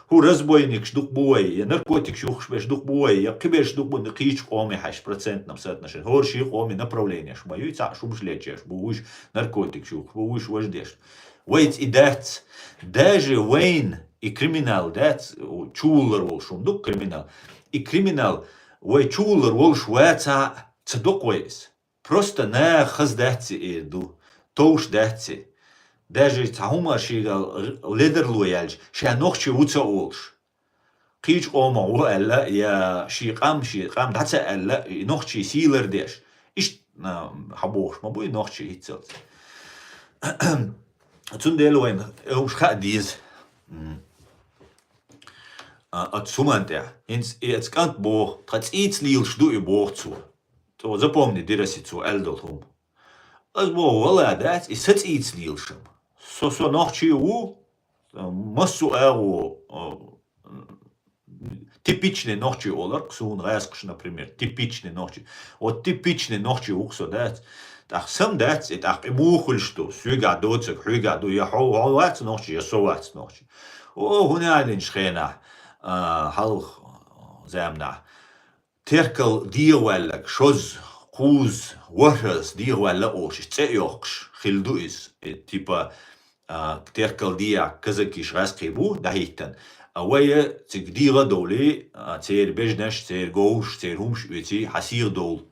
ХӀу разбойникаш дукха бу вай, я наркотикаш юхкуш берш дукха бу вай, я кхиберш дукха бу, кхечу къоме хьаьжча, процентном соотношении. ХӀора шен къоме направлениеш ма ю, цхьаъ шубаш лечеш бу, вуьш наркотикаш юхкуш бу, вуьш важа деш. Вайца и дац. Даже вайн и криминал дац, чувуллар волуш хӀума ду криминал. И криминал вай чувуллар волуш вацахь а, ца доккху вай иза. Просто наха хаза дац и эр ду, товш дац и. Даже цхьа хӀума шегал ледарло яьлча, ша нохчи ву ца олуш. Кхечу къомах ву аьлла, я ши къам, ши къам дӀа ца аьлла, и нохчий сийлар деш. Иштта, а, хьабохуш ма бу и нохчий хӀинццалц. Цундела вайна уьш хаа деза. М. А, оцу хӀуманна тӀехь. ХӀинца и оцу кӀант боху, тхан цӀийца лелаш ду и боху цо. Цо запомни дира аса цо аьлла долу хӀума. Аса боху, вала дац, и сан цӀийца лелаш-м. Со, со нохчи ву, массо а агӀо, а, типичный нохчи олар-кх суна гӀаскхаша, например, типичный нохчи. Вот типичный нохчи ву-кх со, дац. ТӀаккха сан дац, и тӀаккха и муха хуьлуш ду, соьгахь доцург хьоьгахь ду, я хьо, хьо вац нохчи, я со вац нохчи. О, хӀун аьллинчу хенахь, а, хьалха заманахь. Теркал дегӀаваьлларг, шозза, кхузза, ворхӀазза дегӀаваьлла олуш, цӀе а йоккхуш, хилла ду иза. Э, типа, а, теркал дегӀахь казакиш, гӀаьскхий бу, дӀахӀиттина. А вай цига дегӀа а довлий, а, церан бежнаш, церан говш, церан хӀумаш оьций, хьан сиха довла.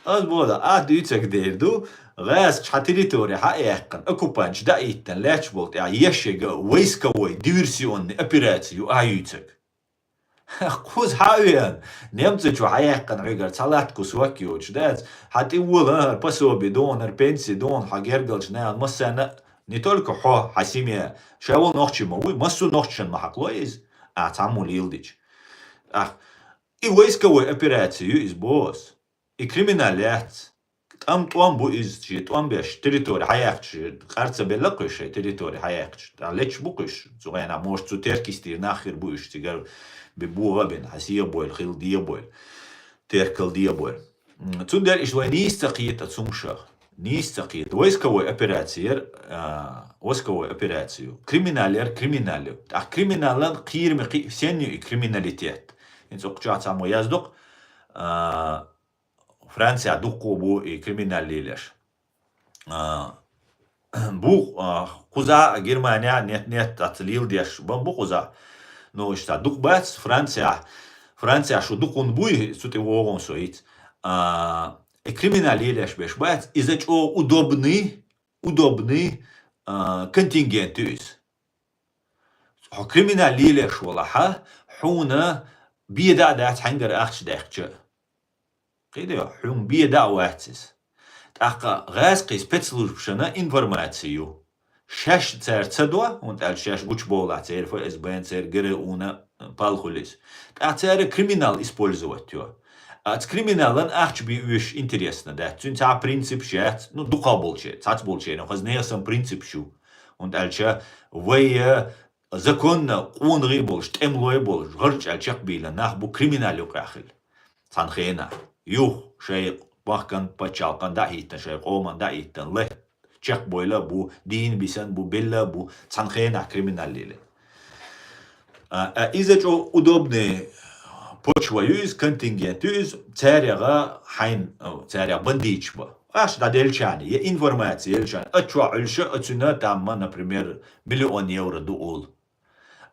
Ас бода, а дуьйцург дер ду, гӀаьскхаша хьан территори хьа а яьккхина, оккупанташ дӀа а йиттина, лаьтташ болу тӀехь ешшега войсковой диверсионный операци ю а юьйцург. Кхуза хьан а веана, немцачо хьан яьккхина хьоьгара цхьа латта кусок йоцуш дац, хьан тӀе вола, хӀара пособи дона, хӀара пенси дона, хьан гергалчу нахана массарна а, не только хьо, хьан семья, ша волу нохчи ма вуй, массо а нохчашна ма хьакхалой иза, ахьа цхьаммо леладича. Ах, и войсковой операци ю иза, бос. И криминал яц. ТӀам тӀом бу иза, шен тӀом беш, территори хьаяьккхича, къар ца белла кхуьш шайн территори хьаяьккхича. ТӀа лечча бу кхуьш, цу гӀенахь, может, цу Теркистера нах хир бу уьш, цигара бе богӀа а бина, хьан сиха бойла, хилла дегӀа бойла, теркал дегӀа бойла. М, цундела иштта вай нийса ца кхета цу хӀумашах. Нийса ца кхета. Войсковой операци яра, а, войсковой операци ю. Криминал яра, криминал ю. ТӀаккха криминалан кхераме кхин а сенна ю и криминалитет? ХӀинца окху чохь цхьаммо яздо-кх, а, Францехь дуккха бу и криминал лелеш. А, бу, а, кхузахь а, Германехь а, нет, нет, дац леладеш бан бу кхузахь. Ну, иштта дукха бац Францехь. Францехь шу дукха хӀунда буй, цу тӀе вогӀун со хӀинца. А, и криминал лелеш беш бац, иза чӀогӀа удобный, удобный, а, контингент ю иза. Хьо криминал лелеш валахьа, хьуна беда а дац хьаьнгара ахча даьккхича. Кхидайо, хьуна беда а вац иза. ТӀаккха гӀаьскхий спецслужбашна информаци ю. Шаьш цара ца до, хӀунда аьлча шаьш гучубовлахь церан ФСБ-на, церан ГРУ-на пал хуьлу иза. ТӀаккха цара криминал использовать йо. А цу криминалан ахча бе оьшуш интересно дац. Цуьнан цхьа принципаш яц, ну, дукхагӀболчеран, цхьацболчеран, хаза нехан санна принципаш ю. ХӀунда аьлча вай законна къонахий болуш, тӀемалой болуш, гӀарчӀ аьлла чекхбийлла нах бу криминал юкъахь хилла. Цхьана хенахь. Юха шайн махкан пачхьалкхан дӀа а хӀиттина, шайн къоман дӀа а хӀиттина, лай чекхбойла а бу, дийна бисина а бу, белла а бу, цхьана хенахь криминал лелийна. А, а иза чӀогӀа удобный почва ю иза, контингент ю иза, цаьргахь хьайн, о, цаьргахь бандиташ бан. Ахча дӀаделлачарна, я информаци еллачарна, а чохь Ӏуьллуш а, оцунна там, например, миллион евро ду олу.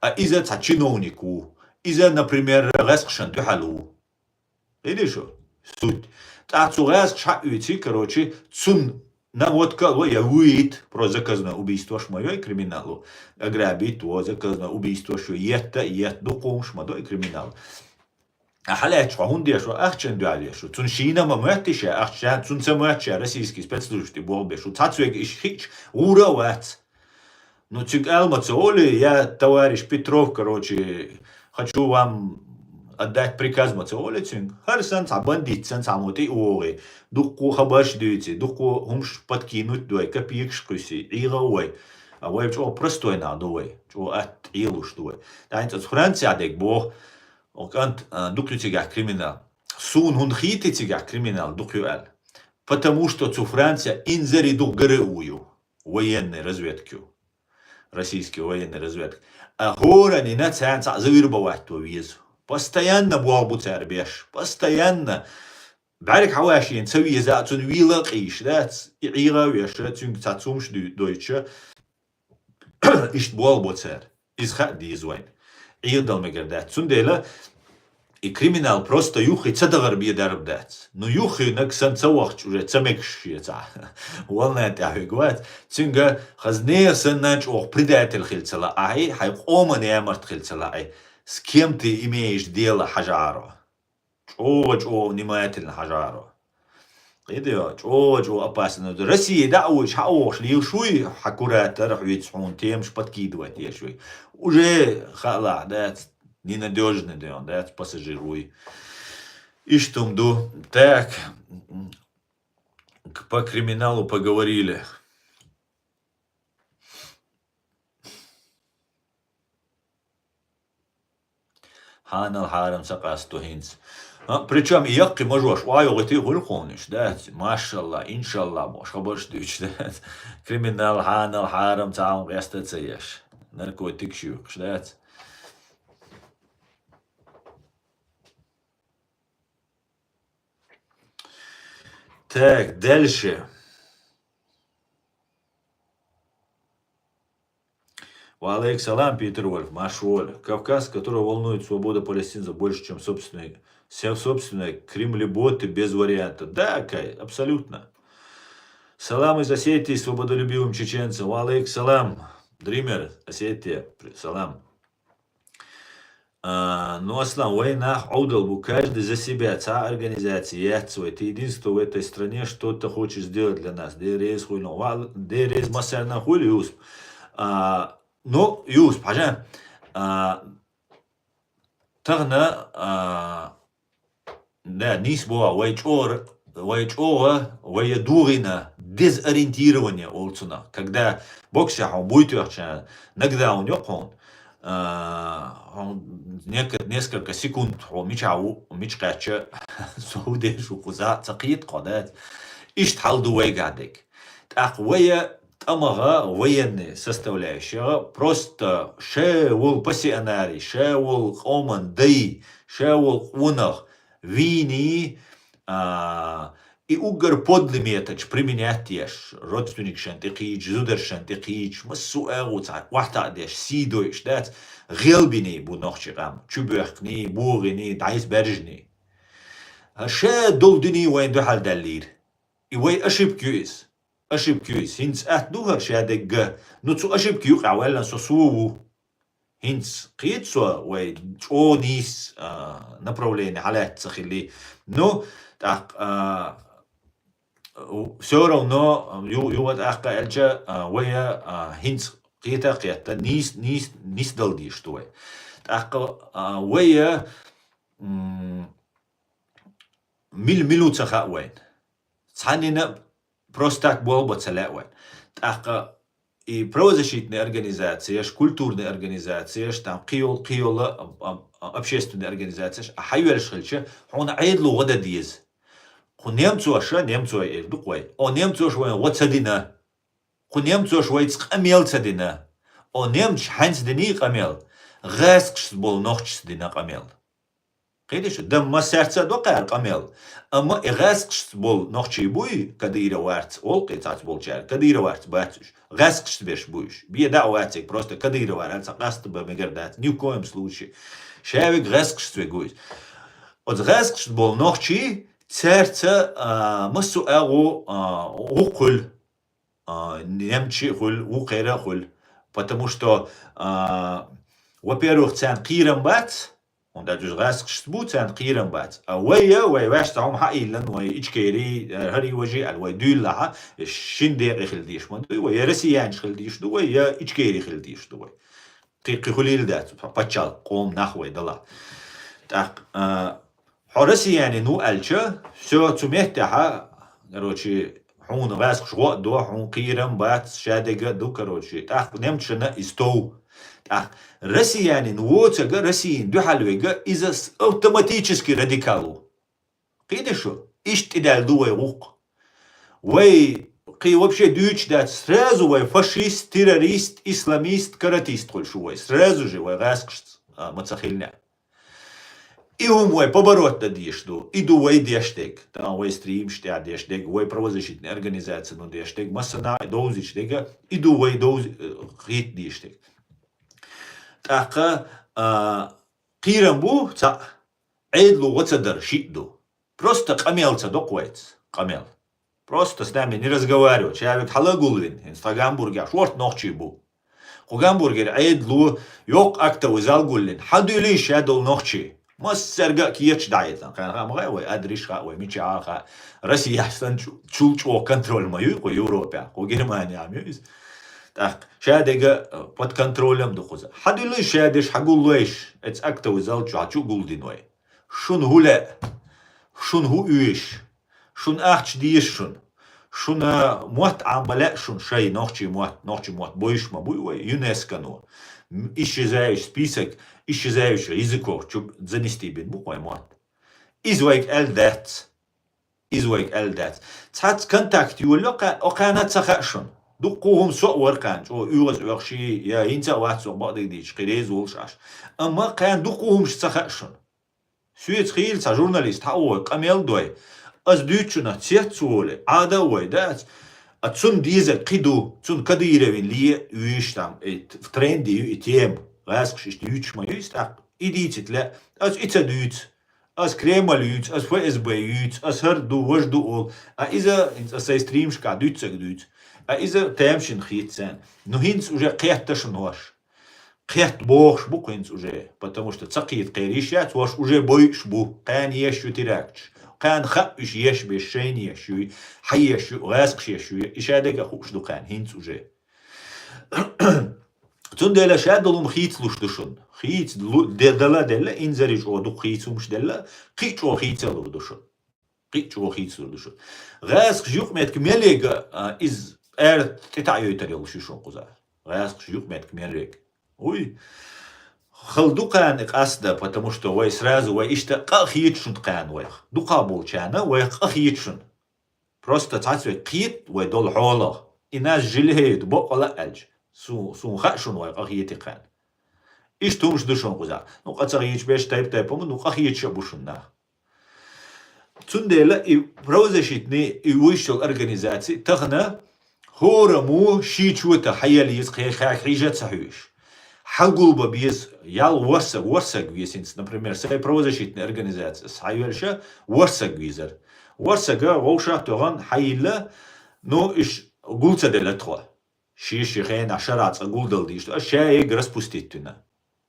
А иза цхьа чиновник ву. Иза, например, гӀаскхашна дуьхьал ву. Видишь, шу? Суть. ТӀаккха цу гӀаскхаша хьаоьций, короче, цунна наводка а ло, я вуьйт, про заказное убийствош ма йой криминало. Ограбить во, заказное убийствош йо, етта а етта, дукха хӀумаш ма дой криминал. А хьалаьцча хьо хӀунда деш ву, ахчанна дуьхьал деш ву? Цунна шийна ма моьтту ша, ахча цунна ца моьтту ша, российский спецслужбаш тӀе болх беш ву. Цхьацца верг иштта хиъча, гӀур а вац. Ну, цуьнга ала ма ца олий, я товарищ Петров, короче, хочу вам отдать приказ ма ца олий цуьнга. ХӀара санна цхьа бандит санна цхьаммо тӀе а вогӀий, дуккха хабарш дуьйций, дуккха хӀумаш подкинуть дой, копейкаш кхуьссий, ӀийгӀа а вой. А вай чӀогӀа простой нах ду вай, чӀогӀа атта Ӏелуш ду вай. ТӀаккха хӀинца оцу Францехь дерг боху, о, кӀант, а, дукха ю цигахь криминал. Суна хӀунда хийтий цигахь криминал дукха ю аьлла? Потому что цу Францехь инзаре дукха ГРУ ю, военный разведка ю. Российский военный разведка. А хӀораннина царна цхьаъ завербовать ван веза. Постоянно болх бу цара беш. Постоянно. БӀаьрга хьавашийна ца веза а, цунна вийла а къийсуш дац. И ӀийгӀа а веш, цуьнга цхьацца хӀумаш дуй-, дойтуш, иштта болх бо цара. Иза хаа деза вайна. Ӏедал мегар дац. Цундела и криминал просто юххе ца дахар бен дарба дац. Ну, юххенаг санна ца вахча, уже ца мегаш шеца волна тӀехь вега вац. Цуьнга хаза нехан санна чӀогӀа предатель хила ца лаахь, хьайн къоман ямарт хила ца лаахь, с кем ты имеешь дело хьажаро. ЧӀогӀа-чӀогӀа внимательно хьажаро. КхидӀа, чӀогӀа-чӀогӀа опасно. Россия дӀа а вуьйш, хьа а вогӀуш лелаш вуй, хьан куратор а хьоьца хьуна темаш подкидывать еш вуй. Уже хаалахь, дац, ненадёжный ден, дац, пассажир вуй. Иштта хӀума ду. Так, к-, по криминалу поговорили. Хьанал хьарам ца къасто хӀинца. А, причём и яккхий мажош охьайогӀуьйтий хуьлу кхунаш, дац? Машалла, иншалла, бохуш хабарш дуьйцуш, дац? Криминал, хьанал хьарам ца хьалха къаста ца еш. Наркотикаш юьккхуш, дац? Так, дальше. Ва алейкум салам, Питер Вольф, марш воль. Кавказ, который волнует свобода палестинцев больше, чем собственный, се-, собственная, кремлеботы без варианта. Да, Кай, абсолютно. Салам из Осетии свободолюбивым чеченцам. Ва алейкум салам. Дример, Осетия, при-, салам. А, ну, Аслан, вай нах Ӏовдал бу, каждый за себя, цхьа организация яц вай. Ты единственный в этой стране, что ты хочешь сделать для нас? Дерез хуйлун. Ва-, дерез массарна хуйла, Юсуп. А, ну, Юсуп, хьажа, а, тахана, а, Да, нийса боху, вай чӀогӀа, вай чӀогӀа, вай я дугӀина, дезориентирование олу цунах. Когда боксе хьо буй тоьхча, нокдаун йо хьуна, а, хьо нек-, несколько секунд хьо мичахь ву, мича кхаьчча, со хӀу деш ву кхуза, ца кхета кхо дац. Иштта хьал ду вайгахь дерг. ТӀаккха вай тӀамагӀа, военный составляющая, просто ша волу пассионарий, ша волу къоман дай, ша волу къонах, вийний, а, и уггар подлый методаш применять еш, родственникашна тӀекхийча, зударшна тӀекхийча, массо а агӀо цхьа охьатаӀа деш, сий дойуш дац, гӀелбиний бу нохчий къам, чубоьхкиний, богӀиний, дӀайса баьржиний. Ша долу дуьне вайна дуьхьал даьллийра. И вай ошибка ю иза. Ошибка ю иза. ХӀинца атта ду хӀара ша дегга. Ну, цу ошибка юкъахь ваьллан со сов ву. ХӀинца кхета со вай чӀогӀа нийса, а, направление хьалаьцна ца хилли. Ну, тӀаккха, а, всё равно, ю-, юха тӀаккха аьлча, а, вай, а, хӀинца кхета а кхетта, нийс-, нийс-, нисдала дезаш ду вай. ТӀаккха, а, вай, м, мил-милу ца хаьа вайна. Цхьаннена просто так болх бан ца лаьа вайна. ТӀаккха и правозащитный организацияш, культурный организацияш, там кхийол-, кхийола, ам, ам, общественный организацияш, а хьайоьллаш хилча, хьуна Ӏедало гӀо дан деза. Кху немцоша, немцой эр ду-кх вай. О, немцоша вайна гӀо ца дина. Кху немцоша вайца къамел ца дина. О, немцоша хьаьнца динний къамел? ГӀаскхашца болу нохчашца дина къамел. Кхетий шу, дан массаьрца а до кхара къамел. Амма и гӀаскхашца болу нохчий буй, кадыровцаш, олу-кх цхьацца болчара, кадыровцаш бац уьш. ГӀаскхашца берш бу уьш. Бен даа вац цигахь, просто кадыровцаш аьлла, цхьа къаста бан мегар дац. Ни в коем случае. Ша вега гӀаскхашца вега ву иза. Оцу гӀаскхашца болу нохчий, цаьрца, а, массо а агӀо, а, гӀуллакх хуьлу. А, немций хуьлу, вукхеран хуьлу. Потому что, а, во-первых, царна кхерам бац, хӀунда аьлча уьш гӀаскхашца бу, царна кхерам бац. А вай, вай ваьш цхьа хӀума хьаиллина, вай ичкери, э, хӀара важий аьлла, вай дуьйлалахь, шина декъий хила дезаш ма ду вай, я россиянаш хила дезаш ду вай, я ичкери хила дезаш ду вай. Кхин, кхин хуьлийла дац, пачхьалкх, къоман нах вай далахь. ТӀаккха, а, хьо россиянин ву аьлча, всё, цу меттехь, короче, хьуна гӀаскхаша гӀо а до, хьуна кхерам бац, шадерг а ду, короче. ТӀаккха немцашна иза тов. ТӀаккха россиянин воцург а, Россина дуьхьал верг а, иза с-, автоматически радикал ву. Кхетий шу, иштта тӀедаьлла ду вай гӀуллакх. Вай кхин вообще дуьйцуш дац, сразу вай фашист, террорист, исламист, каратист хуьлуш ву вай. Сразу же вай гӀаскхашца, а, ма ца хилинехь. И хӀума вай побороть дан дезаш ду. И ду вай деш дерг. Тахана вай стримаш тӀехь деш дерг, вай правозащитный организацияно деш дерг, массанхьа а довзуьйтуш дерг, и ду вай довз-, э, хета дезаш дерг. ТӀаккха, а, кхерам бу цхьаъ, Ӏедало гӀо ца дар шиъ ду. Просто къамел ца до-кх вайца. Къамел. Просто с нами не разговаривать. Ша вега хьала а гулвина, хӀинца тхан Гамбургехь шорта нохчий бу. Кху Гамбургера Ӏедало йоккха актовый зал гулйина. Хьадуьйлий ша долу нохчий? Массаьрга а кечаш дӀахьийтина. Кхана хаьа ма хаьа вай, адриш хаьа вай, мичахь хаьа. Россияхь санна чу-, чул чӀогӀа контроль ма юй кху Европехь, кху Германехь ма ю иза. ТӀаккха шадерг а, э, под контролем ду кхуза. Хьадуьйлий ша деш, хьагуллойша, эцу актовый зал чохь чу а гулдина вай. Шуна хӀун лаьа? Шуна хӀун оьшу? Шуна ахча деза шуна? Шуна мотт Ӏамбан лаьа шуна, шайн нохчийн мотт, нохчийн мотт бойуш ма буй вай, ЮНЕСКОно. М, исчезающий список исчезающих языков чу занести бина бу-кх вай мотт. Иза вайга аьлла дац. Иза вайга аьлла дац. Цхьацца контакт йолайо кхаьа, о кхаьна ца хаьа шуна. Дуккха хӀума со а вара кхаьна, чӀогӀа оьгӀаз оьхуш, я хӀинца а вац со бакъдерг дийцича, кхин реза волуш Ӏаш. Амма кхаьна дуккха хӀумаш ца хаьа шуна. Соьца хийла цхьа журналист хьа а вой, къамел а дой. Ас дуьйцучунах цец а волий, Ӏада а вой, дац. А цунна дезарг кхин ду, цунна Кадыровн ле а вуьйш там, и т-, в тренде ю и тема. ГӀаскхаша иштта юьйцуш ма ю иза тӀаккха. И дийцийта лаьа. Ас и ца дуьйцу. Ас Кремль юьйцу, ас ФСБ юьйцу, ас хӀара ду, важа ду олу. А иза, хӀинца ас сайн стримашкахь дуьйцу ца дуьйцу. А иза тамашийна хета царна. Ну хӀинца уже кхетта шуна хӀорш. Кхетта бохуш бу-кх хӀинца уже, потому что ца кхета кхерийш яц, хӀорш уже бойуш бу, кхаьна еш ю теракташ. Кхаьна хаьа уьш еш беш, шайна еш юй, хьан еш ю, гӀаскхаша еш юй, и шадерг а хууш ду кхаьна хӀинца уже. Цундела ша долу хӀума хийцалуш ду шуна. Хийца лу-, де-, дала а делла, инзаре чӀогӀа дукха хийца хӀумаш делла, кхин а чӀогӀа хийцалур ду шуна. Кхин а чӀогӀа хийцалур ду шуна. ГӀаскхаша юкъаметтиг мел яга, а, иза ара тӀетаӀйойтар йолуш ю шуна кхузахь. ГӀаскхаша юкъаметтиг мел яга. Уй, хала ду кхаьна и къасто, потому что вай сразу, вай иштта къа а хета шуна кхаьна вайх. Дукха болчарна вайх къа хета шуна. Просто цхьацца вай кхета вай долу хьолах. И нас жалеют, бакъала а аьлча. Су-, суна хаьа шуна вай къа хетий кхаьна. Иштта хӀумаш ду шуна кхузахь. Ну, къа ца хеташ берш тайп-тайпана, ну, къа хеташ а бу шуна нах. Цундела и правозащитный, и вуьйш йолу организаци тахана хӀораммо шен чота хьаелла еза, кхе-, кхаьрга хьийжа а ца хьоьжуш. Хьагулбан беза, ял ворсаг, ворсаг веза хӀинца, например, сайн правозащитный организаци, ас хьайоьллуш а ворсаг везара. Ворсага вовшах а тоьхна хьайилла, ну, уьш гул ца делла тхо. Шен-шен хенахь шарахь цкъа гулдала дийш ду, ас ша эгга распустить вина.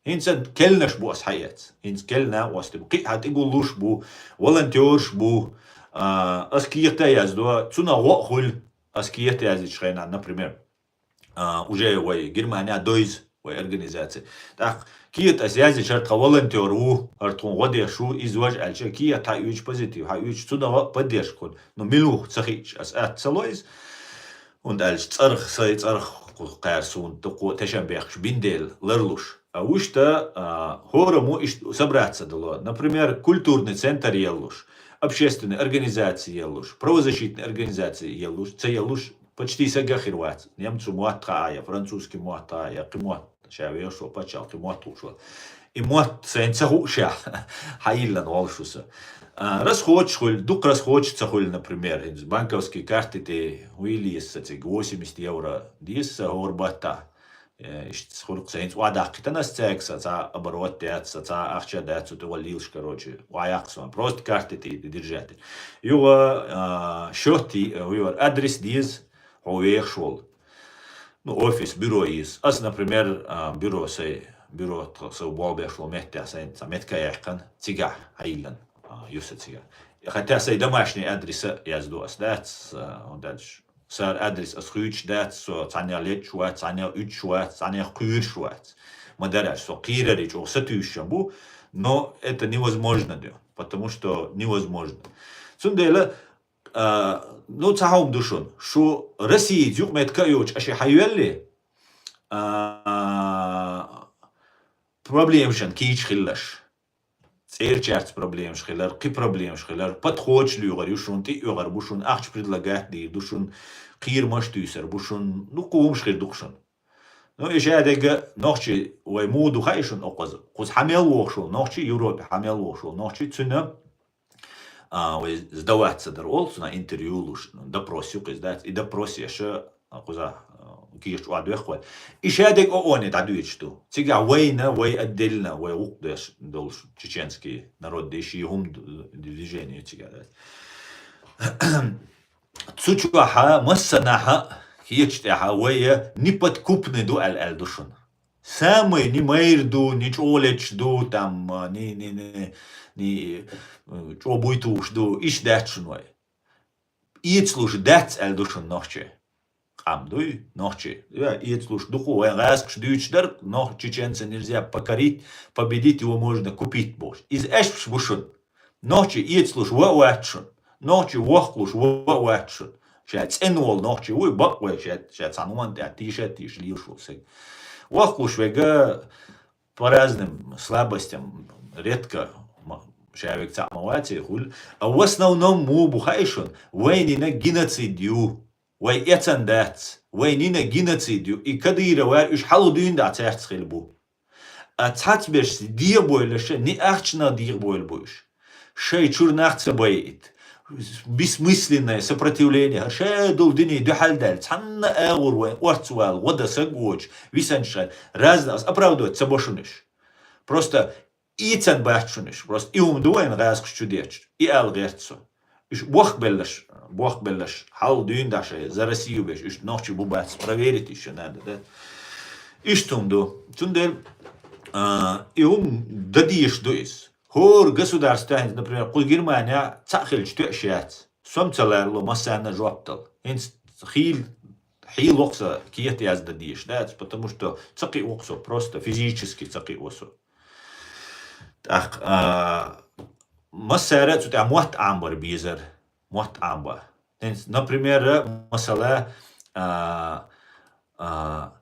ХӀинца кхелнаш бу ас хьаэц. ХӀинца кхелна а осту бу. Кхин а хьан тӀегуллуш бу, волонтёрш бу, а, ас кехат а яздо, цунах гӀо а хуьлу, ас кехат яздечу хенахь, например, а, уже вай Германия дойза. вай организаци. ТӀаккха кхета ас яздечара тха волонтёр ву, хӀара тхуна гӀо деш ву, иза важа аьлча, кхета хьаоьцу позитив, хьаоьцу цунах а поддержка хӀуна. Ну, мила ву ца хиъча, ас атта ца ло иза. ХӀунда аьлча цӀарах, сай цӀарах кху-, кхаьра суна дукха тешам бехкаш бина дела ларлуш. А вуьшта, а, хӀораммо иштта собраться дало. Например, культурный центр еллуш, общественный организации еллуш, правозащитный организации еллуш, ца еллуш, почти сага хир вац. Немцу мотт хаа я, французский мотт хаа я, кхи мотт, ша вешо, паччахьалкхе мотт хууш вац. И мотт сайна ца хууш я, хьайиллан волуш ву со. А, расходаш хуьлу, дукха расходаш ца хуьлу, например, хӀинца банковский карти тӀе вуйла еза цига восемьдесят евро деза сан хӀора баттахь. Э, иштта хуьлу-кх сан, хӀинца охьадаккхийтина ас цаьрга, сан цхьа оборот дац, сан цхьа ахча дац, цу тӀехула лелаш, короче, охьаяккха сан. Просто карти тӀе держать. Юха, а, счёт, э, вуьйвар адрес деза, хьо вехаш волу. Ну, офис, бюро еза. Ас, например, а, бюро сай, бюро тхо-, со болх беш волу меттехь сайна цхьа метка яьккхина, цигахь хьайиллина, а, ю сан цигахь. Хотя сай домашний адреса яздо ас, дац, а, хӀунда аьлча сара адрес ас хуьйцуш дац, со цхьаннех леташ вац, цхьаннех уьдуш вац, цхьаннех кхоьруш вац. Ма дарра аьлча, со кхерарий чӀогӀа сатуьйсуш бу, но это невозможно, да, потому что невозможно. Цундела, а, ну, цхьа хӀума ду шуна. Шу Россица юкъаметтиг а йоцуш аша хьайоьллий, а, проблемашна кийча хилалаш. ЦӀерачаьрца проблемаш хилар, кхин проблемаш хилар, подходаш лоьхур ю шуна, тӀе а оьхур бу шуна, ахча предлагать дийр ду шуна, кхерамаш туьйсур бу шуна, ну, кху хӀумаш хир ду-кх шуна. Ну, и шадерг а нохчий вай муха ду хаьий шуна окхаза? Кхуза хьан мел вохуш волу нохчий, Европе хьан мел вохуш волу нохчий, цуьнан, а, вай сдаваться дар олу, цунах интервью луш, ну, допрос ю-кх иза, дац? И допрос еш, а, кхуза, а, кийча чу охьадоьху вай. И шадерг а оне дӀадоьдуш ду. Цигахь вайна, вай отдельно, вай гӀуллакх деш долуш чеченский народ, и шен хӀума д-, движение ю цигахь, дац? Цу чохь а массанхьа кийча тӀехь вай неподкупный ду аьлла, аьлла ду шуна. Самый ни майра ду, ни чӀогӀа леташ ду, там, ни, ни, ни, ни, э, чӀогӀа буй тухуш ду, иштта дац шуна вай. Эцалуш дац аьлла ду шуна нохчий. Къам дуй, нохчий. Я, эцалуш ду-кх вайн гӀазкхаша дуьйцуш дара, нох-, чеченца нельзя покорить, победить его можно купить бохуш. Иза аьшпаш бу шуна. Нохчий эцалуш ван а вац шуна. Нохчий вохкалуш ван а вац шуна. Ша цӀена волу нохчий вуй, бакъ вай, ша, ша цхьана хӀуманна тӀехь тийша а тийша лелаш волу саг. Вохкалуш верг по разным слабостям редко ма-, ша верг цхьаъ ма вац и хуьлу. А в основном муха бу хаьий шуна, вайнина геноцид ю. Вай эцна дац. Вайнина геноцид ю. И Кадыров вара, уьш хьалха дуьйна дӀа цаьрца хилла бу. А цхьацберш дегӀабойлаша, ни ахчанах дегӀабойла бу уьш. Шайн чуьра нах ца байъийта. Бессмысленное сопротивление. Ша долу дине дуьхьал даьлла, цхьанна агӀор вайн орцвала, гӀо дан саг воцуш, висанча хан, разно ас оправдывать ца бо шуна уьш. Просто эцна бац шуна уьш. Просто и хӀума ду вайна гӀазкхаша чу детташ. И ала гӀерта со. Уьш бохкабелларш, бохкабелларш, хьалха дуьйна дӀа шайн за Россию беш, уьш нохчий бу бац, проверить ещё надо, да? Иштта хӀума ду. Цундела, а, и хӀума дан дезаш ду иза. ХӀора государство, например, кху Германия цхьаъ хилча тоьаш яц. Со-м ца ларло массарна жоп дала. ХӀинца хийла, хьийла воккха сан кхета яздан дезаш дац, потому что ца кхио-кх со, просто физически ца кхио со. ТӀаккха, а, массара а цу тӀехь мотт Ӏамбар безар. Мотт Ӏамба. ХӀинца, например, масала, а, а,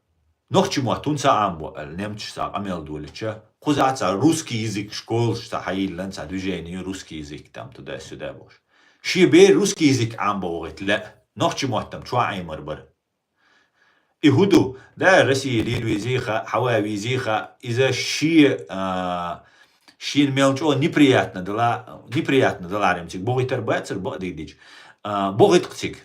нохчий мотт хӀунда ца Ӏамбо аьлла, немцаша цхьа къамел долича, кхузахь цхьа русский язык школаш цхьа хьайиллина, цхьа движение ю русский язык, там, туда-сюда бохуш. Шен бер русский язык Ӏамбо вахийта лаьа, нохчий мотт-м чохь Ӏемар бара. И хӀун ду? Да, Россия лийр везий хаьа, хьава везий хаьа, иза шен, а, шена мел чӀогӀа неприятно дала-, неприятно даларем цига бохуьйтар бацара бакъдийдича. А, бохуьйту-кх цига.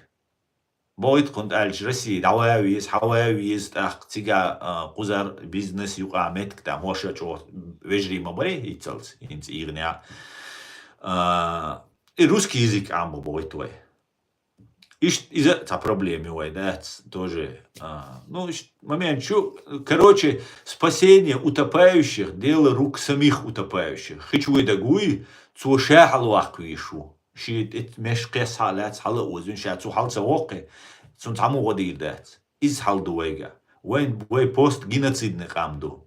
Бохуьйту-кх, хӀунда аьлча Россия дӀава веза, хьава веза, тӀаккха цига, а, кхузар бизнес юкъа меттиг, там, хӀорш чӀогӀа вежарий ма барий, иццалц, хӀинца ийгӀина. А, и русский язык Ӏамбо бохуьйту вай. Иштта иза а цхьа проблема ю вай, дац, тоже. А, ну, иштта момент чу, короче, спасение утопающих — дело рук самих утопающих. Хи чу вуй дагуй, цо ша хьалаваккха везаш ву. Шен тӀе меш кхесса хьа а лаьцна, хьала а озуьйтуш, ша цу хьал ца воккхий, цунна цхьаммо гӀо дийр дац. Иза хьал ду вайга. Вайн, вай постгеноцидный къам ду.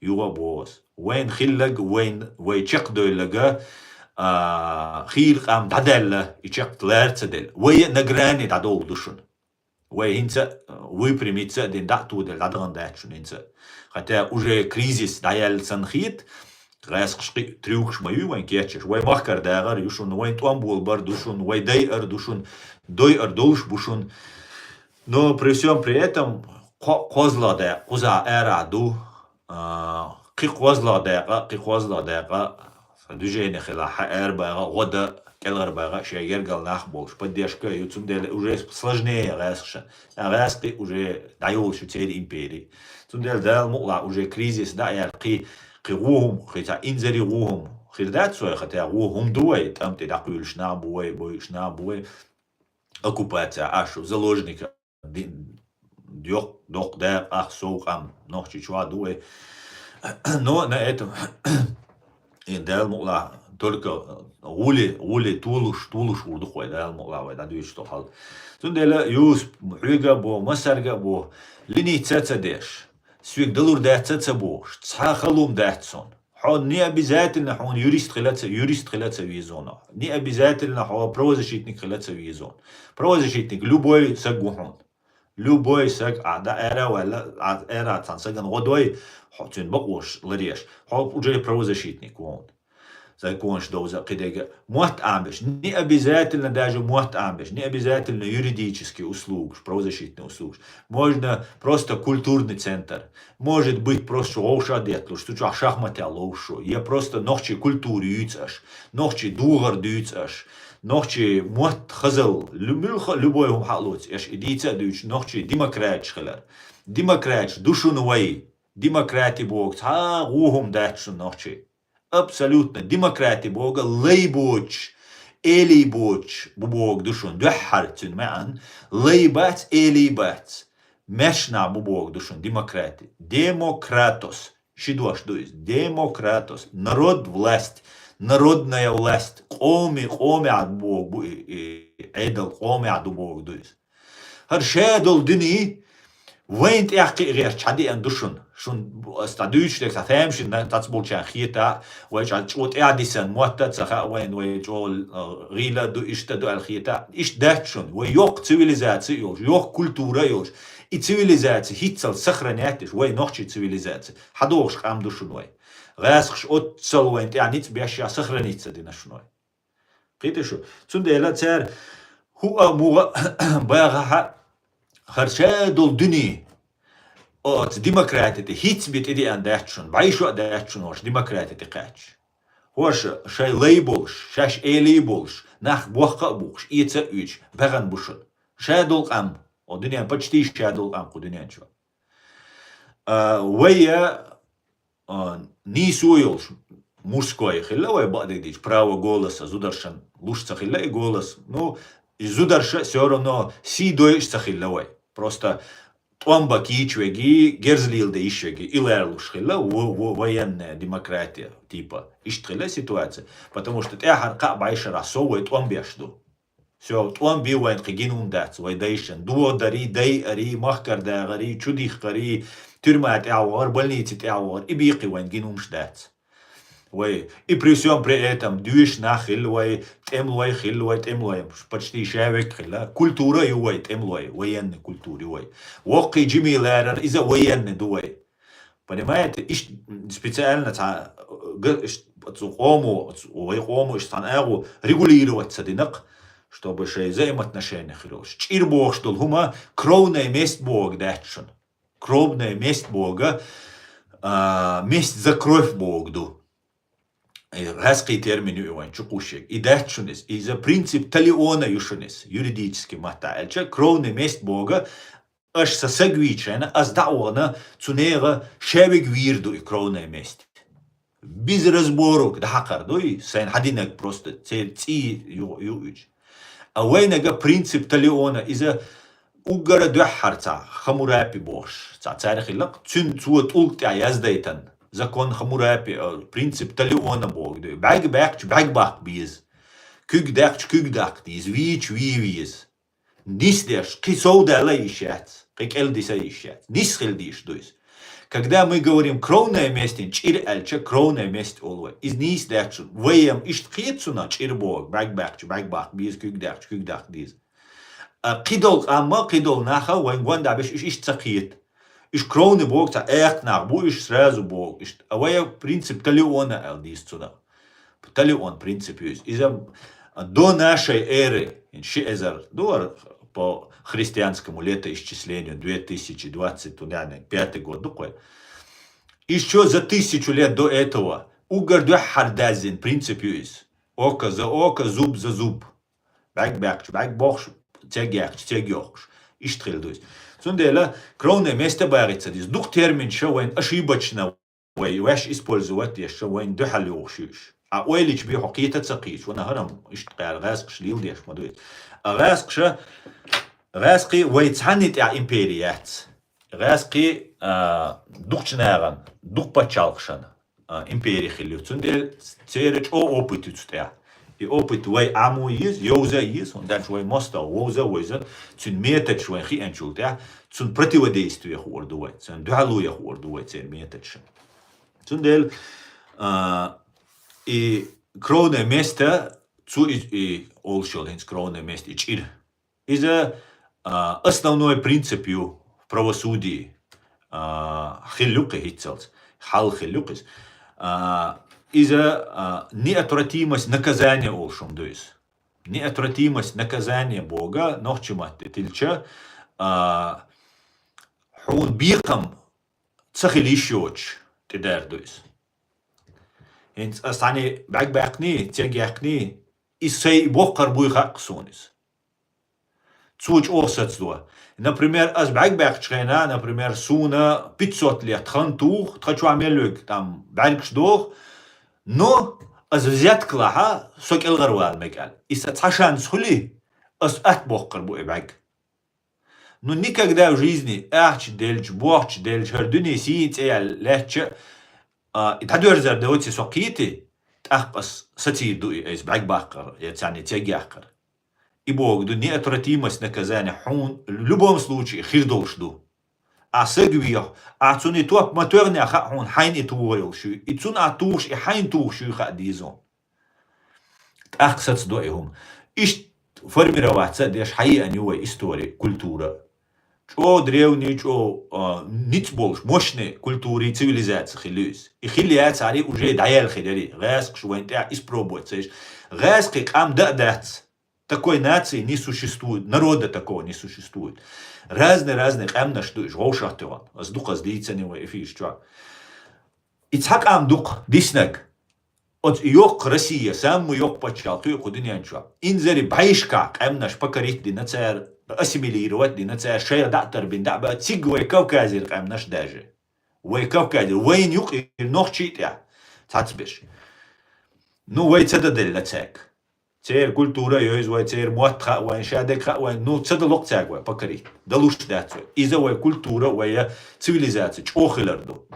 Юха а боху ас. Вайн хилларг, вайн, вай чекхдевлларг, а, хийла къам дӀадаьлла, и чекх лаьрца делла. Вай а на грани дӀадовла ду шуна. Вай хӀинца а, выпрямиться а дина, дӀа а тоделла, дӀадахана дац шуна хӀинца а. Хотя уже кризис дӀаяьлла санна хета, гӀаскхаш кхин а трюкаш ма ю вайн кечъеш. Вай махкара дагӀар ю шуна, вайн тӀом болабар ду шуна, вай дайар ду шуна, дойар долуш бу шуна. Но при всём при этом кхо-, кхозлагӀа дакъа кхузахь арахь ду, а, кхин кхозлагӀа дакъа, кхин кхозлагӀа дакъа, сан движение хилахь, хьан арабагӀа, гӀо дан, кӀелхьарбагӀа шайн гергара нах болуш, поддержка а ю, цундела уже сложнее гӀаскхашна. ТӀаккха гӀаскхий уже дӀайолуш ю церан импери. Цундела Дала мукъалахь уже кризис дӀа а яьлла, кхин, кхин вон хӀума, кхин цхьа инзаре вон хӀума хир дац вай, хотя вон хӀума ду вай, тӀам тӀе дӀакхуьйлуш нах бу вай, бойуш нах бу вай, оккупация Ӏаш ю, заложника ди-, йоккха, доккха дакъа, ах, сов къам Нохчийчохь а ду вай. Но на этом, и Дала мукъалахь, только гӀули, гӀули толуш, толуш вур ду-кх вай, Дала мукъалахь, вай дӀадуьйцуш долу хьал. Цундела, Юсуп, хьоьга а боху, массаьрга а боху, лениться а ца деш, соьга далур дац а ца бохуш, цхьа халом дац суна. Хьо не обязательно хьуна юрист хила ца, юрист хила ца веза хьуна. Не обязательно хьо правозащитник хила ца веза хьуна. Правозащитник любой саг ву хьуна. Любой саг, а, дӀа ара а ваьлла, а, ара цхьана сагана гӀо дой, хьо цуьнан бакъонаш ларъеш, хьо уже правозащитник ву хьуна. Законаш довза а, кхидерг а. Мотт Ӏамбеш. Не обязательно даже мотт Ӏамбеш. Не обязательно юридические услугаш, правозащитные услугаш. Можно просто культурный центр. Может быть, просто шу вовшах а детталуш, цу чохь шахматех ловзуш шу, я просто нохчийн культура юьйцу аша, нохчийн духар дуьйцу аша, нохчийн мотт, хазалла, лю-, муьлхха а, любой хӀума хьа а лоцу, аша и дийца а дуьйцуш, нохчий демократаш хилар. Демократаш ду шуна вай. Демократи боху цхьа а вон хӀума дац шуна нохчий. Абсолютно. Демократи боху лай боцуш, элий боцуш бу боху ду шуна. Дуьххьара цуьнан маьӀна лай бац, элий бац. Маьрша нах бу боху ду шуна демократи. Демократос. Ши дош ду иза. Демократос. Народ власть. Народная власть. Къоми, къомехь бу боху бу и, и, Ӏедал къомехь ду боху ду иза. ХӀара ша долу дуьне вайна тӀехь кхин а гӀерташ хьадеана ду шуна. Шуна ас дӀадуьйцуш дерг цхьа тамашийна цхьацболчарна хета, вай чӀа-, чӀогӀа тӀаьхьа дисина мотт а ца хаьа вайна, вай чӀогӀа, а, гӀийла а ду, иштта а ду аьлла хета. Иштта дац шуна. Вай йоккха цивилизаци а йолуш, йоккха культура а йолуш. И цивилизаци хӀинццалц сохранять деш, вай нохчийн цивилизаци. ХьадогӀуш къам ду шуна вай. ГӀаскхаша оццал вайна тӀехь ницкъ беш а сохраниться дина шуна вай. Кхийтий шу? Цундела цара хӀуъа а, мугӀа а багӀахь а, хӀара ша долу дуьне оцу демократи тӀе хӀинцца бен тӀедеана дац шуна, бӀешо а дац шуна хӀорш демократи тӀе кхаьчча. ХӀорш шайн лай болуш, шаьш элий болуш, нах боккха а бухуш, эца а оьцуш, баьхна бу шуна. Ша долу къам, о, дуьнен, почти ша долу къам кху дуьнен чу. А, вай а, а, нийсо йолуш, мужской хилла вай, бакъдерг дийцича, право голоса, зударшна луш ца хилла и голос. Ну, и зударша всё равно сий дойуш ца хилла вай. Просто тӀом бан кийча веги, герз леладан йиш веги, и ларлуш хилла, во-, во-, военная демократия, типа. Иштта хилла ситуация. Потому что тӀаьхьара кхаа бӀешарахь сов вай тӀом беш ду. Всё, тӀом бен вайна кхин гина хӀума дац, вай дайшна. Дохадарий, дайарий, махкара дагӀарий, чудихкарий, туьрма тӀехь вахар, больнице тӀехь вахар, и бен кхин вайна гина хӀумаш дац. Вай, и при всём при этом, доьшуш нах хилла вай, тӀемалой хилла вай, тӀемалой почти ша верг хилла. Культура а ю вай тӀемалой, военный культура ю вай. Воккхий жимий ларар, иза военный ду вай. Понимаете, иштта специально цхьа, га-, иш-, цу къомо, цу вай къомо иштта цхьана агӀо регулировать ца дина-кх, чтобы шайн взаимоотношения хир йолуш. ЧӀир бохуш долу хӀума кровная месть бохург дац шуна. Кровная месть бохург, а, месть за кровь бохург ду. И гӀаскхийн термин ю и вайн чу кхуссийча. И дац шуна иза. Иза принцип талиона ю шуна иза. Юридически маттахь аьлча, кровная месть бохург, аша сан саг вийча хьайна, ас дӀа а вахана, цу нехан ша верг вийр ду и кровная месть. Без разбору дӀахьакхар ду и, сайна хьадинарг просто церан цӀий ю-, юуьйтуш. А вайнага принцип талиона, иза уггара дуьххьара цхьа Хамурапи бохуш, цхьа цара хилла-кх, цуьнан цо тӀулга тӀехь яздайтина, закон Хамурапи, а, принцип талиона бохург ду и. БӀаьрг баьккхича бӀаьрг баккха беза. Куьг даьккхича куьг даккха деза. Вийча вий веза. Нисдеш, кхин сов даьлла йиш яц. Кхы кӀел диса йиш яц. Нийса хила дезаш ду иза. Когда мы говорим кровная месть, чӀир аьлча, кровная месть олу вай. Иза нийса дац шуна. Вай ям иштта кхета цунах чӀир боху, бӀаьрг баьккхича, бӀаьрг баккха беза, куьг даьккхича, куьг даккха деза. А кхидолу къам а, кхидолу нах а вайн гондахь беш уьш иштта ца кхета. Уьш кровный боху, цхьа аьхка нах бу уьш сразу боху. Иштта. А вай принцип талиона аьлла деза цунах. Талион принцип ю иза. Иза до нашей эры, ши эзар ду вара по христианскому летоисчислению, две тысячи двадцать, тунеаниг пятый год ду кхой. Ещё за тысячу лет до этого уггар дуьххьара даьззина принцип ю иза. Око за око, зуб за зуб. БӀаьрг баьккхича, бӀаьрг бохуш, цег яьккхича, цег йохкуш. Иштта хила ду иза. Цундела кровная месть багӀийтта ца деза. Дукха терминаш вайн ошибочно вай ваьш использовать деш, вайна дуьхьал йохуш ю уьш. А ойла йича бен хьо кхета а ца кхеташ, ванах хӀара-м иштта кхара гӀаьскхаша леладеш ма ду иза. А гӀаьскхаша, гӀаьскхий вай цхьанна тӀехь импери яц. ГӀаьскхий, а, дукхачу нахана, дукха пачхьалкхашна, а, импери хилла ю. Цундела церан чӀогӀа опыт ю цу тӀехь. И опыт вай Ӏамо еза, йовза а еза, хӀунда аьлча вай мостагӀа вовза а вевза, цуьнан методаш вайн хиъначул тӀехь, цунна противодействие хуур ду вай, цунна дуьхьало ян хуур ду вай церан методашна. Цундела, а, и кровная месть, цу и, и олуш йолу хӀинца кровная месть, и чӀир. Иза, а, основной принцип ю в правосудии, а, хилла ю кхин хӀинццалц, хьал хилла ю кхин иза. А, иза, а, неотвратимость наказания олуш хӀума ду иза. Неотвратимость наказания боху нохчийн матте тиллича, а, хьуна бекхам ца хила йиш йоцуш тӀедаьржа ду иза. ХӀинца ас цхьаьна бӀаьрг баьккхиний, цег яьккхиний, и сайн боккхар буй хаьа суна иза. Цо чӀогӀа сацадо. Например, ас бӀаьрг баьккхича хенахь, например, суна пятьсот лет хан туху, тхан чохь мел верг там бӀаьргаш доху, но ас взятка лахь, со кӀелхьарвала мега аьлла. И сан цхьа шанс хуьлий, ас атта боккхур бу и бӀаьрг. Ну, никогда в жизни ахча делча, бохча делча, хӀара дуьне сий цӀе яьлла лаьттача, а, и дӀадоьрзар доций со кхетий, тӀаккха ас сацийр ду и айса бӀаьрг баккхар, я царна цег яккхар. И боху ду, неотвратимость наказания хьуна в любом случае хир долуш ду. Ахь саг вехьа, ахь цунна и топ ма тоьхнехь хаьа хьуна, хьайна и тухур йолуш ю, и цунна ахь тухуш, и хьайна тухуш ю хаьа деза хьуна. ТӀаккха сацадо и хӀума. Иштта формироваться а деш хьаеана ю вай истори, культура. ЧӀогӀа древний, чӀогӀа, а, ницкъ болуш, мощный культура и цивилизация хилла ю иза. И хилла яцахьарий, уже дӀаяьлла хир ярий. ГӀаьскхаша вайна тӀехь испробовать ца еш. ГӀаьскхий къам дан а дац. Такой нации не существует, народа такого не существует. Разный-разный къаьмнаш ду уьш, вовшах тоьхна. Ас дукха ас дийцина вай эфираш чохь. И цхьа къам дукха диснарг. Оцу йоккха Россия, самый йоккха пачхьалкх ю кху дуьнен чохь. Инзаре бӀешкахь къаьмнаш покорить дина цара, ассимилировать дина цара, шайх дӀа а тарбина дӀа а баьлла, цига вай Кавказера къаьмнаш даже. Вай Кавказера, вайна юкъера нохчий тӀехь цхьацберш. Ну, вай ца дан делла цаьрга. Церан культура а йовза вай, церан мотт хаьа вайн, шадерг хаьа вайн, ну, ца далокх цаьрга вай покорить. Далуш дац вай. Иза вай культура, вай цивилизация чӀогӀа хилар ду.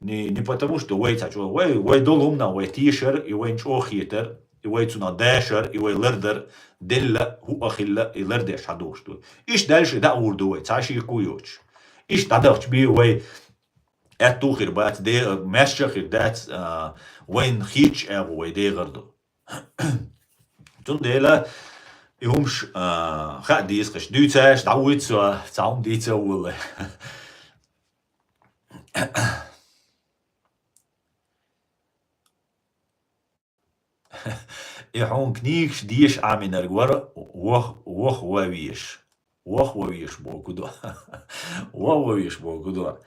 Не, не потому, что вай цхьа чӀогӀа, вай, вай долу хӀуманах вай тешар, и вайн чӀогӀа хетар, и вай цунах дашар, и вай лардар, делла, хӀуъа хилла, и лардеш хьадохуш ду. Иштта дальше дӀа а гӀур ду вай, цхьа шеко йоцуш. Иштта дӀадахча бен вай аьтту хир бац, де-, маьрша хир дац, а, вайна хеташ агӀо вай дехар ду. Цундела и хӀумаш, а, хаа деза кхаш. Дуьйцаш, дӀавуьйцу, цхьа хӀума дийца а волла. И хьуна книгаш деша Ӏаминарг вара вох-, вох ван веш. Вох ван веш боху ду. Вох ван веш боху ду.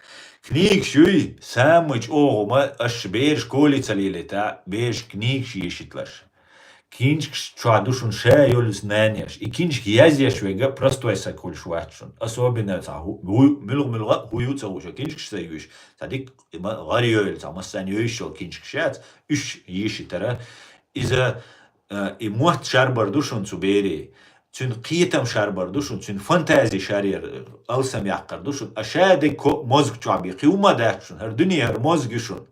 Книгаш юй, самый чӀогӀа ма, аша бераш школе ца лелийта, бераш книгаш ешийталаш. Киншкаш чохь ду шуна ша йолу знанияш. И киншка язъеш верг простой саг хуьлуш вац шуна. Особенно цхьа хӀу-, хӀу-, муьлха-муьлха хӀу ю ца хууш, киншкаш ца юьйш. Цхьа дика и ма-, гӀара йойла, цхьа массарна йойуш йолу киншкаш яц, уьш ешийтара. Иза, э, и мотт шарбар ду шуна цу берийн. Цуьнан кхетам шарбар ду шуна, цуьнан фантази шаръяр, алсам яккхар ду шуна. А шадерг ко-, мозга чохь бен кхин хӀума дац шуна, хӀара дуьне, хӀара мозга ю шуна.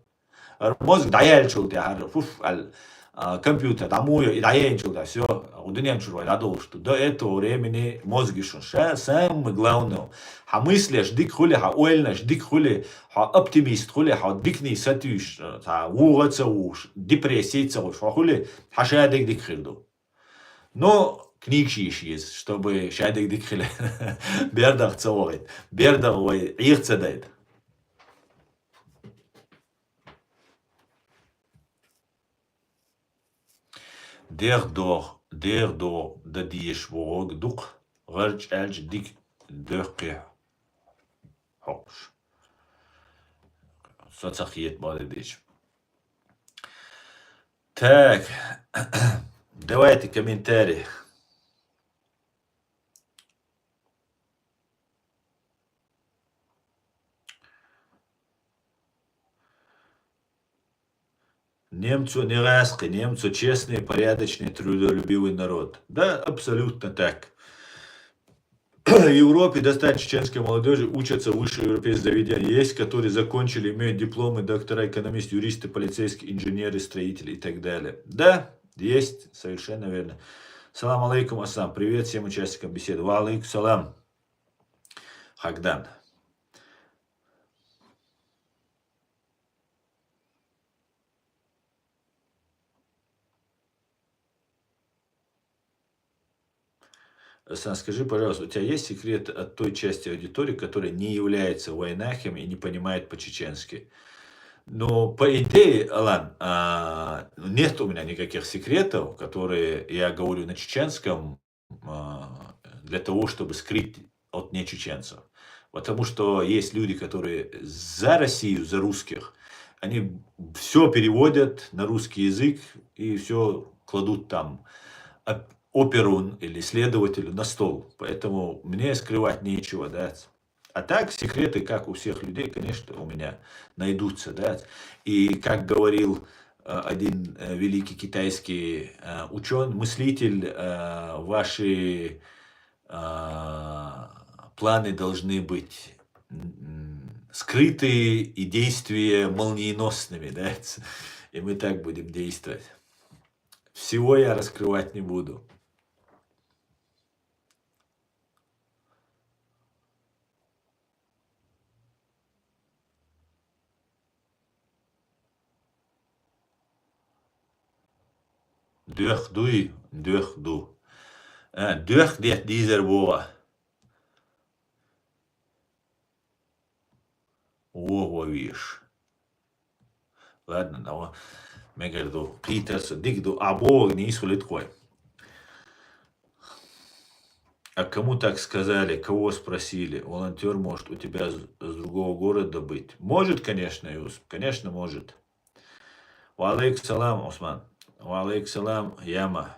ХӀара мозга дӀаяьллачул тӀаьхьа хӀара фуф аьлла, а, компьютер, дӀа мо йо, и дӀаяйначул тӀехьагӀа, всё, укх дунен чура вай дӀадолуш ду. До этого времени мозги шун ша, самое главное. Хьан мыслеш дика хуьлий, хьан ойланаш дика хуьлий, хьо оптимист хуьлий, хьо диканна сатуьйсуш, цхьа вугӀа а ца вугӀуш, депрессий ца гӀуш, хьо хуьлий, хьан шадерг дика хир ду. Но книгаш йийша еза, чтобы шадерг дика хилийта. БердагӀа ца вахийта. БердагӀа вай Ӏеха ца дайта. ДегӀ догӀа, дегӀ догӀа дан дезаш вогӀург дукха, гӀарчӀ аьлча дика дохкий хьокхуш. Со ца хета бакъдерг дийцича. Так, давайте комментарии. Немцо не гӀаскхи, немцо честный, порядочный, трудолюбивый народ. Да, абсолютно так. В Европе достаточно чеченской молодёжи учатся в высших европейских заведениях. Есть, которые закончили, имеют дипломы доктора, экономисты, юристы, полицейские, инженеры, строители и так далее. Да, есть, совершенно верно. Салам алейкум, Аслан. Привет всем участникам беседы. Ва алейкум салам, Хагдан. Сан, скажи, пожалуйста, у тебя есть секрет от той части аудитории, которая не является вайнахами и не понимает по-чеченски? Ну, по идее, Алан, а, нет у меня никаких секретов, которые я говорю на чеченском, а, для того, чтобы скрыть от нечеченцев. Потому что есть люди, которые за Россию, за русских, они все переводят на русский язык и все кладут там оп-, оперу или следователю на стол. Поэтому мне скрывать нечего, да. А так, секреты, как у всех людей, конечно, у меня найдутся, да. И как говорил, э, один, э, великий китайский, э, учёный, мыслитель, э, ваши, а, планы должны быть, м, скрытые и действия молниеносными, да. И мы так будем действовать. Всего я раскрывать не буду. Доьхка дуй, доьхка ду. А, доьхка детта дийзар боху. Вон вовеш. Ладно, но мегар ду. Кхетар со дика ду. А боху нийса хилийта кхой. А кому так сказали? Кого спросили? Волонтёр, может, у тебя с, с другого города быть? Может, конечно, Юсуп. Конечно, может. Ва алейкум салам, Усман. Ва алейкум салам, Яма.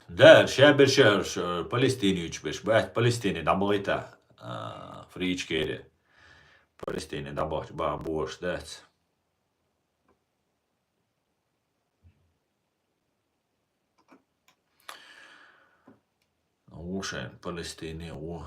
Да, ша берш, ш-, Палестине юьйцуш берш бац, Палестине дӀабахийта, а, фричкери. Палестине дӀабахча баха бохуш дац. Ву шайн Палестине ву.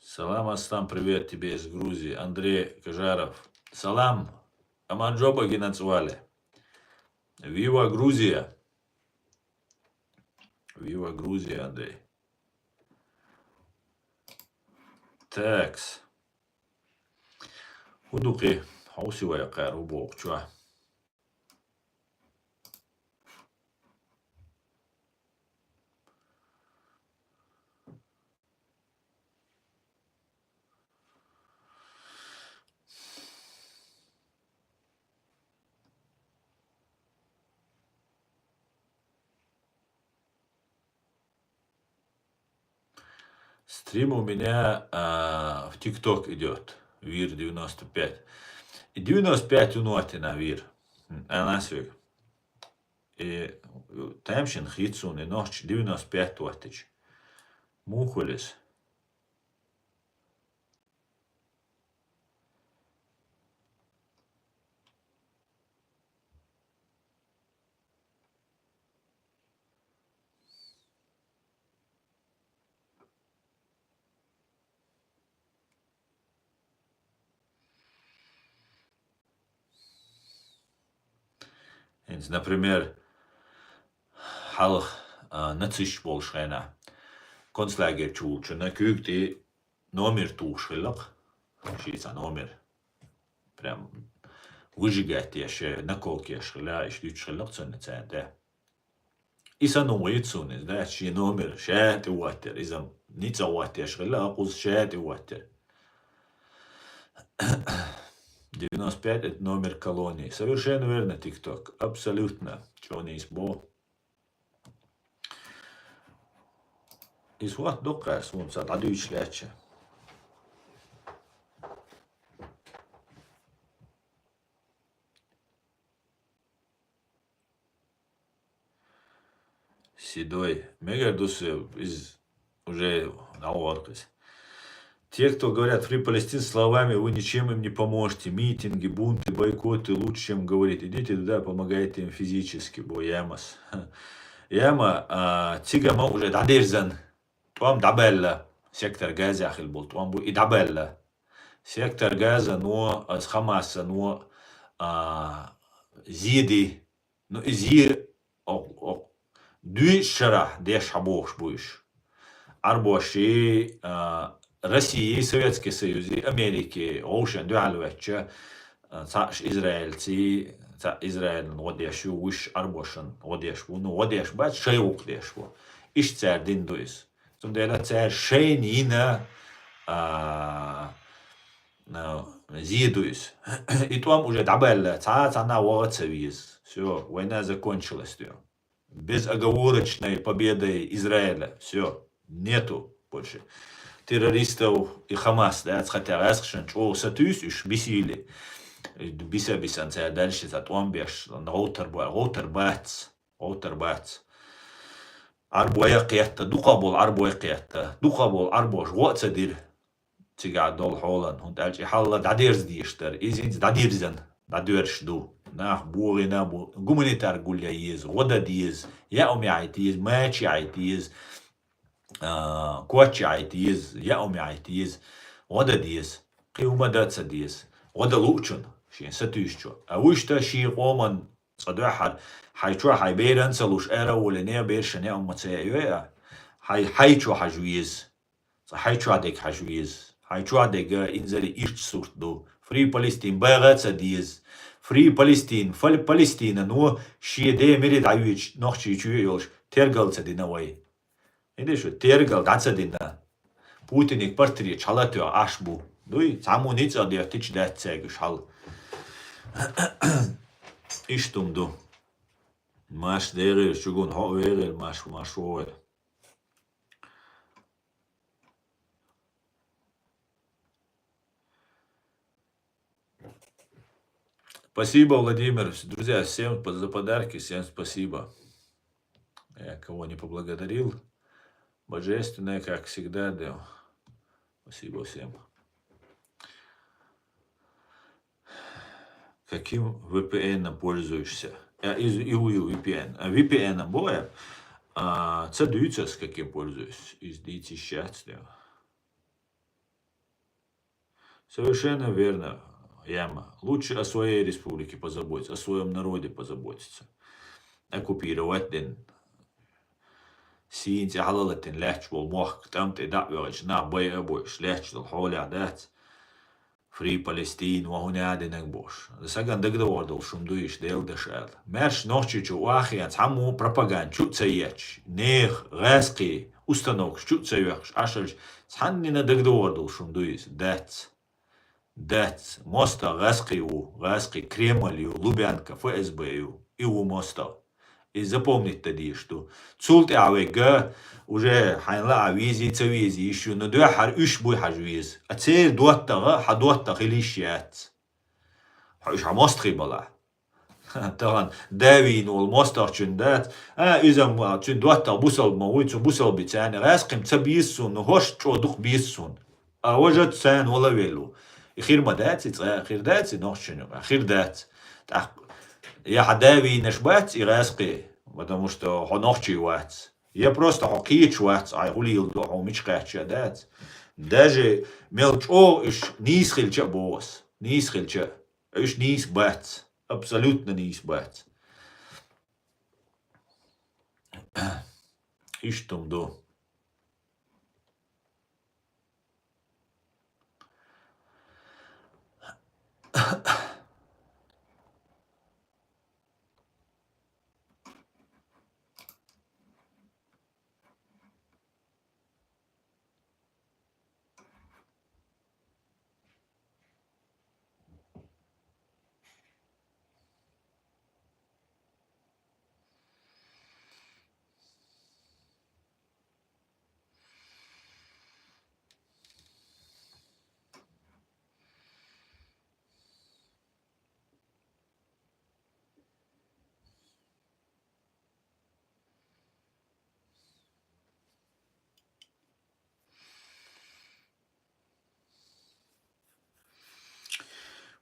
Салам, Аслан, привет тебе из Грузии. Андрей Кажаров. Салам, аманжо багина цӀвале. Вива Грузия. Вива Грузия, Андрей. Такс. ХӀун ду кхин? Хьовсий вай кхара хӀун боху чохь? Стрим у меня а, в ТикТок идет. Вир девяносто пять. И девяносто пять у Нотина вир. М, Она свек. И таймшин хитсун и нохч девяносто пять туаттич. Мухулис. Инц, например, хьалха а, нацист болуш хенахь, концлагерь чу волчунна куьйга тӀе номер тухуш хиллакх. Шийца номер. Прям выжигать еш, наколка еш хилла, иштта дуьтуш хиллакх цунна цара де. И санна вуйта суна иза, да, шен номер ша тӀе ваттера. Иза ницкъа ваттеш хилла, а кхуза ша тӀе ваттера. Девяносто пять — это номер колонии. Совершенно верно, ТикТок. Абсолютно. Чонис бо. Иза хӀотта доккха суна ца дӀадуьйцуш лаьттача. Седой. Мегар ду со, иза уже дӀавахарх иза. Те, кто говорят Free Palestine словами, вы ничем им не поможете. Митинги, бунты, бойкоты лучше, чем говорить. Идите туда, помогайте им физически, бо ямас. Яма, а, цига ма уже дӀадерзан. ТӀом дӀабаьлла. Сектор Газа хилла болу тӀом бу, и дӀабаьлла. Сектор Газано, ас Хамасано, а, зеди. Ну, и зе, о, о, дуьйцу шарахь деш хьабохуш бу уьш. Арбоши, а, России, Советский Союзи, Америки, вовшен дуьхьал ваьчча, а, цхьаъш Израильций, цхьаъ Израилан гӀо деш ю, вуьш Арбошан гӀо деш бу, ну, гӀо деш бац, шай гӀуллакх деш бу. Иштта цара дина ду иза. Цундела цара шайна йина, а, а, зе ду иза. И тӀом уже дӀабаьлла, цхьа а цхьанна ваха ца веза. Всё, война закончилась, тӀе. Безоговорочной победой Израиля. Всё, нету больше. Террористов и Хамас, да, цхьа тӀе гӀаьскхашан чӀогӀа сатуьйсу уьш бисийли. Биса-бисан цара дальше цхьа тӀом беш, гӀовтар ба-, гӀовтар бац, гӀовтар бац. Арбой кхетта, дукха болу арбой кхетта, дукха болу арбош гӀо а ца дира. Цигахь долу хьолан, хӀунда аьлча и хьалла дӀадерза дезаш дара, иза хӀинца дӀадирзина, дӀадоьрзуш ду. Нах богӀина бу, гуманитар гулъян еза, гӀо дан деза, яа хӀума яхьийта еза, мача яхьийта еза, а, коч яхьийта еза, яа хӀума яхьийта еза, гӀо дан деза, кхин хӀума дан а ца деза, гӀо дан луучунна, шен сатуьйсучо. А вуьшта шен къоман цкъа дуьххьара, хьайн чохь хьайн беран а ца луш, ара а волий, нехан берашна яа хӀума ца яа йой а, хьайн, хьайн чохь хьажа веза. Цкъа хьайн чохь дерг хьажа веза. Хьайн чохь дерг инзаре иштта сурт ду. Free Palestine баха а ца деза. Free Palestine, фал-, Палестинано шен ден мире дӀавоьдуш, Нохчийчоь а йолуш, тергал ца дина вай. ХӀинца шу тергал дӀа ца дина. Путиниг портреташ хьала а тоьхна Ӏаш бу. Дуй, цхьаммо ницкъ а доьттича дац цаьрга уьш хьал. Иштта хӀума ду. Маш дегӀера чугун хьо а вегӀера, маш, маш вогӀера. Спасибо, Владимир. Друзья, всем по- за подарки, всем спасибо. Я кого не поблагодарил, божественное, как всегда, да. Спасибо всем. Каким V P N пользуешься? Я из U U V P N. А V P N боя? А, ца дуьйцу ас, каким пользуюсь. Из дийца исчац, да. Совершенно верно, Яма. Лучше о своей республике позаботиться, о своем народе позаботиться. Оккупировать дин. Сийна цӀе хьалалатина лаьтташ болу мохк тӀам тӀе дӀа а веача, нах байа а бойуш, лаьтташ долу хьолехь дац. Free Palestine, ван хӀун а динарг бохуш. Сагана дагадогӀур долуш хӀума ду иштта, Делан даш аьлла. Маьрша Нохчийчу ваххенца хьаммо пропаганда чу а ца етташ, нехан, гӀаьскхийн установкаш чу а ца йоьхкуш, Ӏашалча цхьаннина дагадогӀур долуш хӀума ду иза? Дац. Дац. МостагӀ гӀаьскхий ву, гӀаьскхий Кремль ю, Лубянка Ф С Б ю. И ву мостагӀ. И запомнить дан дезаш ду. Цул тӀаьхьа вайга уже хьайна лаахь везий, ца везий йиш ю, но дуьххьара уьш буй хьажа веза. А церан доттагӀа хьан доттагӀа хила йиш яц. Хьо уьш хьан мостагӀий балахь. Тахан да вийна волу мостагӀчун дац. А, иза ма, цуьнан доттагӀа бусалба ма вуй, цу бусалбаца царна гӀаьскхи ма ца беза суна, но хӀорш чӀогӀа дукха беза суна. А важа царна вала велла ву. И хир ма дац и цкъа, хир дац и нохчашна юкъахь, хир дац. ТӀаккха я хьан да вийнарш бац и гӀаьскхи, потому что хьо нохчий вац. Я просто хьо кхеташ вац, хьайн гӀулийла ду, хьо мича кхаьчча дац. Даже мел чӀогӀа уьш нийса хилча а боху ас. Нийса хилча а. Уьш нийса бац. Абсолютно нийса бац. Иштта хӀума ду.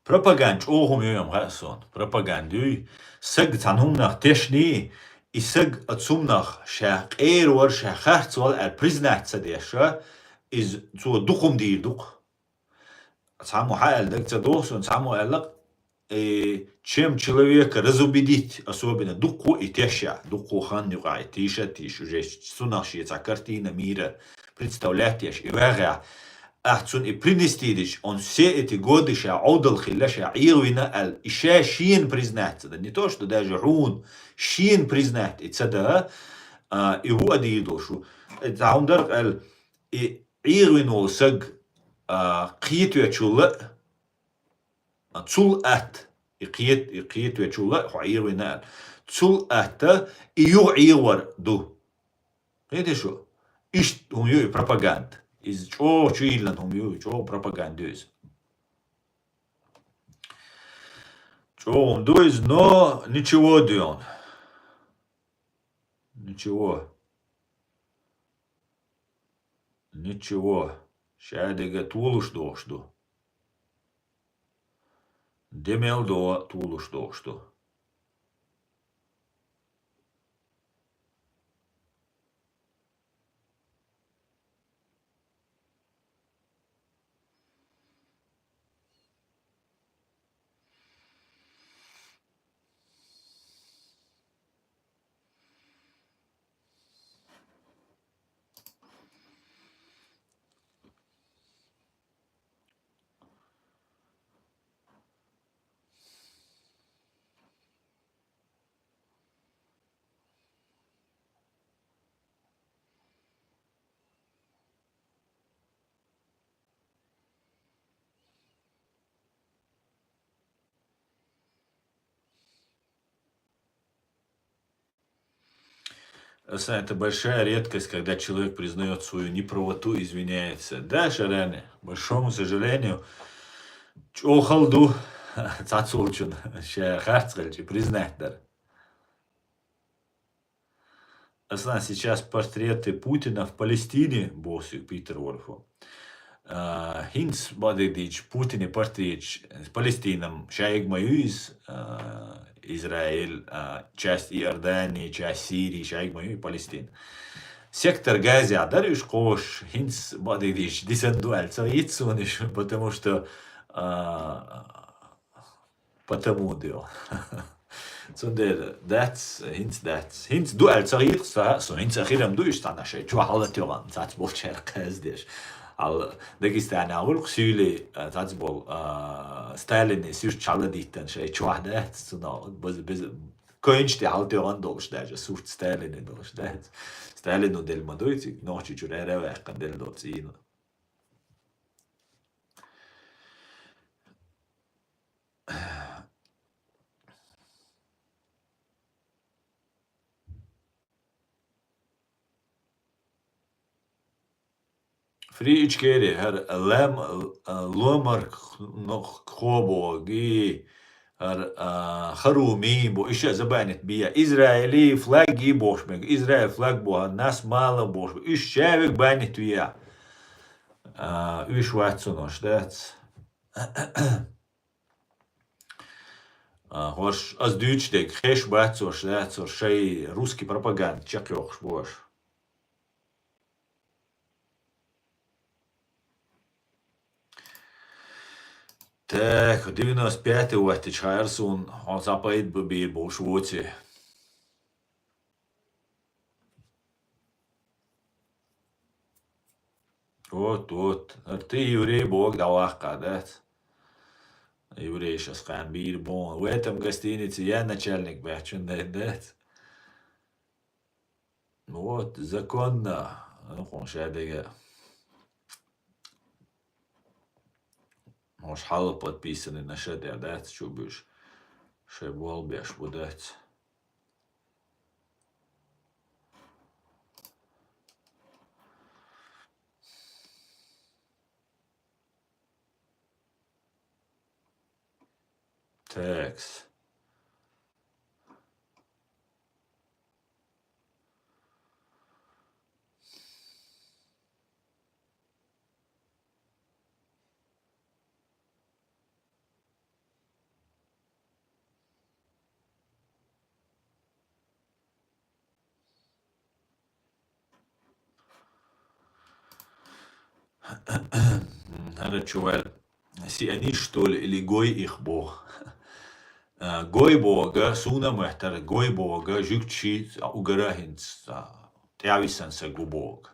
Пропаганда чӀогӀа хӀума ю, ма хаьа суна. Пропаганда юй. Саг цхьана хӀуманах тешний, и саг оцу хӀуманах ша къера вара, ша харц вара аьлла признать ца деш, иза цо дукха хӀума дийр ду-кх. Цхьаммо хьан аьлла дага ца догӀу суна, цхьаммо аьлла, э, чем человека разубедить, особенно дуккха и тешшехь, дуккха хан юкъахь и тийша а тийша, уже цунах шен цхьа картина мира представлять еш и вагӀехь, ахь цунна и принести дича, он все эти годы ша Ӏовдал хилла, ша Ӏехавина аьлла, и ша шена признать ца дан. Не то, что даже хьуна, шена признать и ца дан, а, и хӀу а дийр долуш ву. Э, цхьа хӀума дара аьлла, и Ӏехавина волу саг, а, кхетавечул а, а, цул атта, и кхет-, и кхетавечул а, хьо Ӏехавина аьлла, цул атта и юха Ӏехавар ду. Кхетий шу? Иштта хӀума ю и пропаганда. Иза чӀогӀа чуйиллина хӀума ю, чӀогӀа пропаганда ю иза. ЧӀогӀа хӀума ду иза, но ничего ду он. Ничего. Ничего. Ша дерг толуш дохуш ду. Де мел догӀу а толуш дохуш ду. Аса, это большая редкость, когда человек признаёт свою неправоту и извиняется. Да, Шарани, к большому сожалению, чӀогӀа хала ду цхьаццолчун ша харц хилча признать дар. Аса, сейчас портреты Путина в Палестине, боху соьга Питер Вольфа. А, хӀинца бакъдерг дийцича, Путинан портреташ Палестинам шайга ма ю иза, а, Израиль, а, часть Иордании, часть Сирии шайга ма ю Палестина. Сектор Газехь дара уьш кхош, хӀинца бакъдерг дийцича, дисина ду аьлла ца хийтта суна уьш, потому что, а, Потому ду. Цундела дац, хӀинца дац. ХӀинца ду аьлла ца хийтта со, со хӀинца а хирам ду, иштта цхьана шайн чохь хьала а тоьхна, цхьацца болчара кхаздеш. Хьала Дагестане а вуьлу-кх суьйлий, а, цхьацца болу, а, Сталинан сурт хьала диттан шайн чохь дац, цунах без, без, койнаш тӀе хьала тоьхна долуш дац, сурт Сталинан долуш дац. Сталино делла ма дуй цига, Нохчийчуьра ара а ваьккхина делла долу цӀийнан. Фриичкери, хӀара лам-, а, ломарк хо богӀи, хӀара, а, харуми бо, иша забанит бия. Израили флаги бохш мег, Израиль флаг бо, хӀара нас мала бохш бо, иш шавиг банит вия. А, уьш вацунош дац. А, хӀорш аз дуьйцу дег, хеш бацош, лаьцош, шай русский пропаганда чекхйохуш бош. Так, девяносто пятый ваттича хаьара суна, хьо цхьа пайда бийр болуш воций. Вот, вот. Ты еврей бог дӀаваккха, дац? Еврейш ас кхаьн бийр бон. В этом гостинице я начальник баьчун дай, дац? Вот, законно. Ну, хун ша дега. Может, хьала подписаны на ша дер, дац? Чу буш. Шай бол беш бу, дац? Текс. ХӀара чувал сионист, что ли, или гой их бо? А, гой бога, суна махтар, гой бога, жугчи угара хинц, а, тӀявисан са гу бога.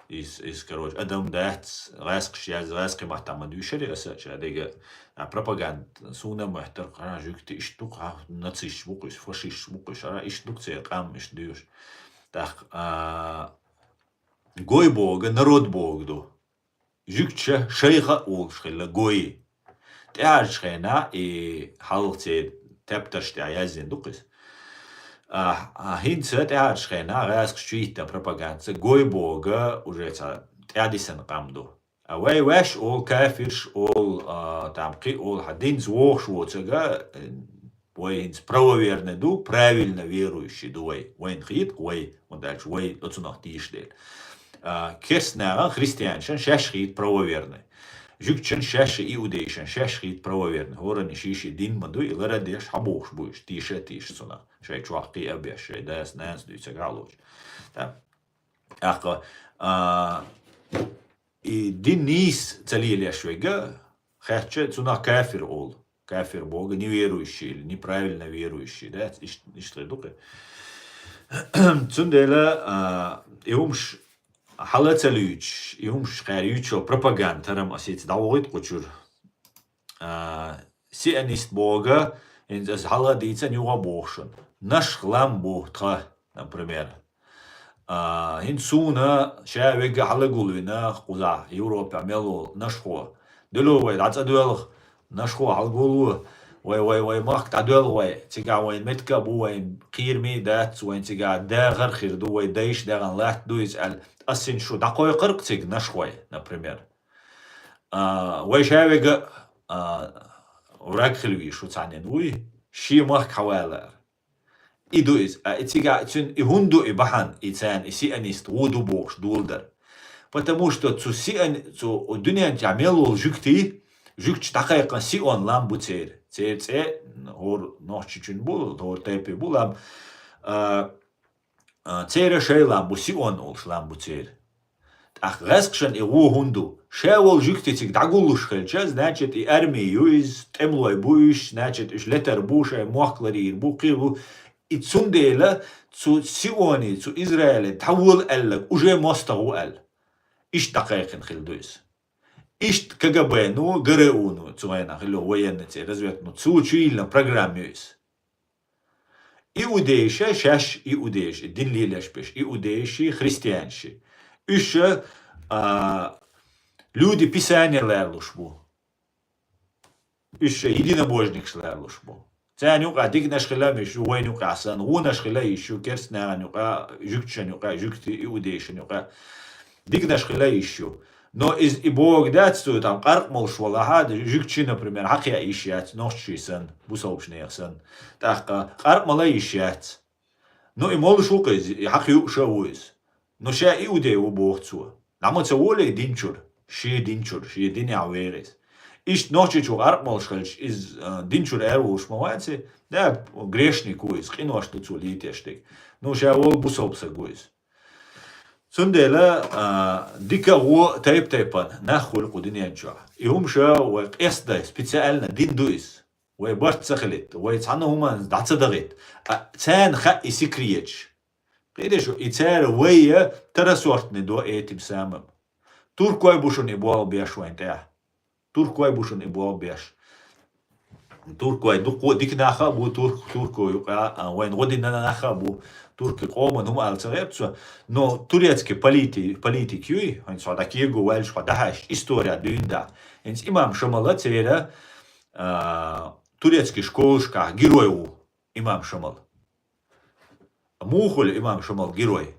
Из, из, короче, адам дац, гӀаскхаш яз, гӀаскхи маттама дуьшари аса, ша дега, а, пропаганда, суна махтар, хара жугти иш дук, а, нацист букуш, фашист букуш, ара иш дук цер къам иш дуьш. Так, а, гой бога, народ бога ду. Жугча шайха олуш хилла гой. ТӀаьхьарчу хена и хьалха церан тептарш тӀехь яздина ду-кх иза. А, а, хӀинца тӀаьхьарчу хена гӀаскхаш чуйитта пропаганда гой бога уже ца тӀаьдисана къам ду. А вай ваьш олу, кафирш олу, а, там кхин олу, хьан динца вохуш воцага, э, вай хӀинца правоверный ду, правильно верующий ду вай. Вайн хетта вай, ма даьлча вай оцунах тийша дела. А, керстанагӀан, христианашан шаьш хетта правоверный. Жуьгташан шаьш, иудейшан шаьш хетта правоверный. ХӀоранна ши-ши дин ма ду, и лара деш хьабохуш бу уьш, тийша а тийша цунах. Шай чохь кхиа а беш, шай дас-нанас дуьйцага а лоцуш. ТӀаккха, а, и дин нийса ца лелеш вега, хаьттича, цунах кафир олу. Кафир бога неверующий или неправильно верующий, да? Иш-, иштта ду-кх. Цундела, а, и хӀумаш хьала ца луьйчуш, и хӀумаш кхаьра юьйцуш йолу пропаганда, хӀара-м ас хӀинца дӀавохуьйту кху чуьра. А, сионист бога, хӀинца аса хьала а дийцан юха а боху шуна. Нашха лам бу тхан, например. А, хӀинца суна ша вегга хьала гулвина, кхузахь Европехь мел волу нашхо. Дуьло вай, дӀа цӀа доьлху, нашхо хьала гулво. Вай, вай, вай махка дӀадоьлху вай. Цигахь вайн меттиг а бу, вайн кхераме а дац, вайн цигахь дахар а хир ду, вай дайша даьхна латта ду иза аьлла. Ас хӀинца шу дӀакхойкхура-кх цига нашхой, например. А, вай ша вега, а, враг хила веза шу цхьаннен вуй, шен махка хьавалар. И ду иза. А и цигахь цуьнан и хӀунда ду и бахьана, и царна и сионист ву ду бохуш доладар? Потому что цу сион-, цу дуьнен тӀехь мел волу жуьгтий, жуьгташ дӀакхайкхина сион лам бу церан. Церан цӀе, хӀора нохчичун бу, хӀора тайпе бу лам. А, а, церан шай лам бу, сион олуш лам бу церан. ТӀаккха гӀаскхашан и гӀо хӀунда ду? Ша волу жуьгти цига дӀагуллуш хилча, значит, и арми ю иза, тӀемалой бу уьш, значит, уьш летар бу, шайн мохк ларийр бу, кхин бу. И цундела цу Сионе, цу Израиле дӀавола аьлларг уже мостагӀа ву аьлла. Иштта дӀакхайкхина хилла ду иза. Иштта КГБ-ну, ГРУ-ну, цу хенахь хилла военный цӀе, разведка-ну, цо чуйиллина программа ю иза. Иудейша, шаьш иудейша, дин лелаш беш, иудейши, христианши. Уьш, а, люди Писания ларлуш бу. Уьш единобожникаш ларлуш бу. Царна юкъа диканаш хила йиш ю, вайна юкъа санна, вонаш хила йиш ю, керстанашна юкъа, жуьгташна юкъа, жуьгти иудейшна юкъа. Диканаш хила йиш ю. Но из и бог дац цо, там къаркъа молуш валахьа, жуьгтий, например, хьакхъяа йиш яц, нохчий санна, бусалбаш нехан санна. ТӀаккха къаркъа мала йиш яц. Ну, и молуш ву-кх иза, и хьакха юуш а ву иза. Ну, ша иудей ву боху цо. ДӀа ма ца волий дин чуьра, шен дин чуьра, шен динехь вехаш. Иштта нохчийчу къаркъа молуш хилча, иза, а, дин чуьра эр волуш ма вац и, да, грешник ву иза, къинош ду цо летош дерг. Ну, ша волу бусалба саг ву иза. Цундела, а, дика а вон тайп-тайпана нах хуьлу кху дуьнен чохь. И хӀума ша вай къаьстта, специально дина ду иза. Вай барт ца хилийта, вай цхьана хӀуманца дӀа ца дахийта. А, царна хаьа и секреташ. Кхетий шу, и цара вай а тара сортни до этим самым. Туркой бу шуна и болх беш вайна тӀехь. Туркой бу шуна и болх беш. Туркой дуккха а дика нах а бу, турк-, турко юкъа, а, вайна гӀо дина нах а бу. Туркой къоман хӀума ала ца гӀерта со. Но турецкий полити-, политик юй, хӀинца хьо дӀакего ваьлча, хьо дӀахьаьжча, история дуьйна дӀа. ХӀинца имам Шамала церан, а, турецкий школашкахь герой ву имам Шамал. Муха хуьлу имам Шамал герой?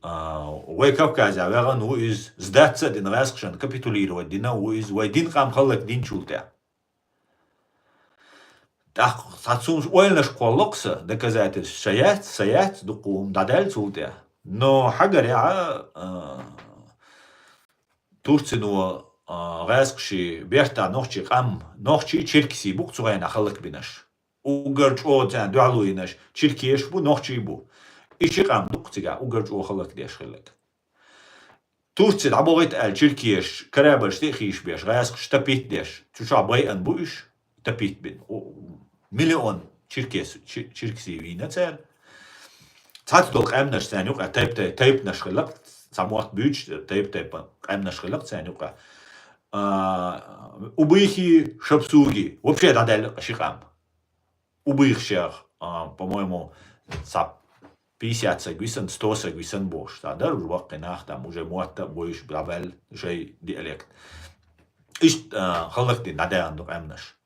А, вай Кавказехь ваьхна ву иза, сдаться а дина, гӀаьскхашна капитулировать дина а ву иза, вай дин, къам хӀаллакдинчул тӀаьхьа. ТӀаккха цхьа цунна ойланаш кхоллакх сан, доказательств сан яц, сан яц, дуккха хӀума дӀадаьлла цул тӀаьхьа. Но хьагарехь, а, Турцино, а, гӀаьскхаший бертахь нохчий къам, нохчий, черкесий бу-кх цу хенахь хӀаллакбинарш. Уггар чӀогӀа царна дуьхьало йинарш черкеш бу, нохчий бу. И ши къам ду-кх цигахь уггар чӀогӀа хӀаллакдеш хилларг. Турци дӀабохийта аьлла черкеш, корабльш тӀе а хийшабеш, гӀаьскхаш топить деш, цу чохь байъина бу уьш, топить бина. О, миллион черкес-, чер-, черкесий вийна цара. Цхьацца долу къаьмнаш царна юкъа тайп-, тайп-, тайпанаш хилла-кх, цхьа мотт буьйцуш, тайп-тайпана къаьмнаш хилла-кх царна юкъа. А, убыхи, шапсуги, вообще дӀадаьлла ши къам. Убыхшех, а, по-моему, цхьа пятьдесят саг висина, сто саг висина бохуш, цхьа дара уж баккхий нах, там уже мотт а буьйцуш дӀабаьлла шайн диалект. Иштта, а, хӀаллакдина дӀадаьхна ду къаьмнаш.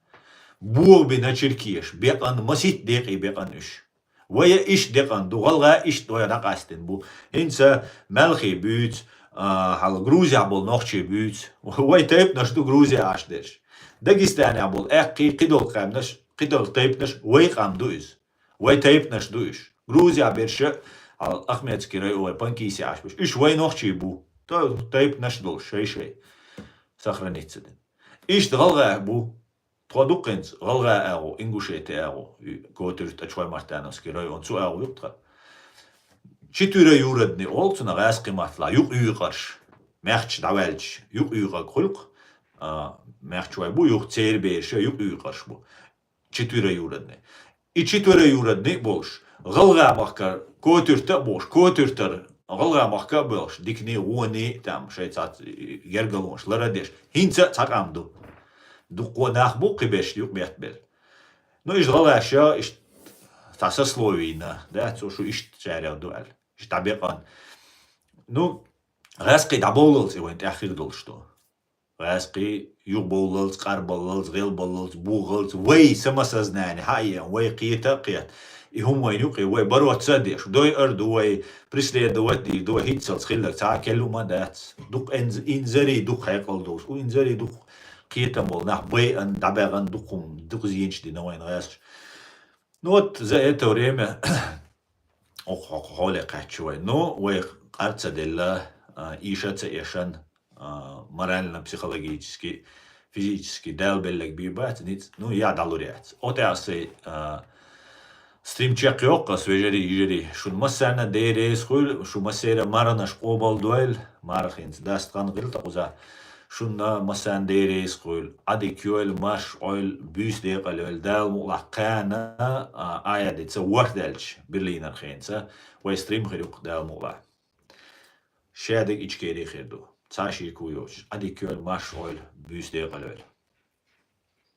Бохабина черкеш, бекъна, масийтта декъе бекъна уьш. Вай а иштта декъна ду, гӀалгӀа иштта вай дӀакъастина бу. ХӀинца маьлхий буьйцу, а, хьала Грузехь болу нохчий буьйцу. Вай тайпанаш ду Грузехь Ӏаш дерш. Дагестанехь болу аьккхий, кхидолу къаьмнаш, кхидолу тайпанаш, вай къам ду иза. Вай тайпанаш ду уьш. Грузехь берш а, хьала Ахмедский район, вай Панкиси Ӏаш берш. Уьш вай нохчий бу. То тайпанаш долуш, шай-шай. Сохраниться дина. Иштта гӀалгӀа бу. Тхо дуккхинца гӀалгӀа агӀо, Ингушети агӀо, Котуьрта, Чхой-Мартановский район, цу агӀо ю-кх тхан. Четвероюродный олу цунах гӀаьскхи маттахь, юкъаюкъарш. Маьхча дӀаваьлча, юкъаюкъаг хуьлу-кх, а, маьхча вай бу, юха церан бераш а юкъаюкъарш бу. Четвероюродный. И четвероюродный а болуш, ГӀалгӀай-Махкара Котуьрта а бохуш, Котуьртара ГӀалгӀай-Махка а болуш, диканийн, вонийн, там, шайн цхьацца гергалонаш лар а деш, хӀинца а цхьа къам ду. Дуккха нах бу кхиберш юкъабеттабелла. Ну, иштта гӀалгӀаша, иштта цхьа сословие йина, да, цо шу иштта цаьрга ду аьлла. Иштта дӀабекъна. Ну, гӀаьскхий дӀабовллалц и вайн тӀехь хир долуш ду. ГӀаьскхий юхабовллалц, къарбаллалц, гӀелбаллалц, бухалц, вай самосознание хьаеана, вай кхета а кхета. И хӀума вайна юкъе, вай бороться а деш, дойур ду вай, преследовать а дийр ду вай, хӀинццалц хилларг цхьа а керла хӀума а дац. Дукха инз-, инзаре дукха хьекъал долуш, у инзаре дукха кхетам болу нах байъина, дӀабаьхна, дукха хӀума, дукха зенаш дина вайна гӀаьскхаша. Ну вот, за это время, оху, хьо-, хьоле кхаьчча вай. Ну, вай къар ца делла, а, ийша ца эшан, а, морально, психологически, физически дала беллаг бий бац, ниц, ну, я дӀалур яц. Ота аса, а, стрим чекхйоккху ас, вежарий, йижарий. Шун массарна Дела реза хуьлда, шу массеран марханаш къобалдойла, марха хӀинца даста хан хилла тхан кхузахь. Шуна массарна Дела реза хуьлда. Ӏадика йойла, марша Ӏойла, буьйса декъала йойла, Дала мукъалахь кхана, а, Ӏаьдица ворхӀ даьлча, Берлинара хенца, вай стрим хир ю-кх Дала мукъалахь. Шадерг Ичкери хир ду. Цхьа шеко йоцуш. Ӏадика йойла, марша Ӏойла, буьйса декъала йойла.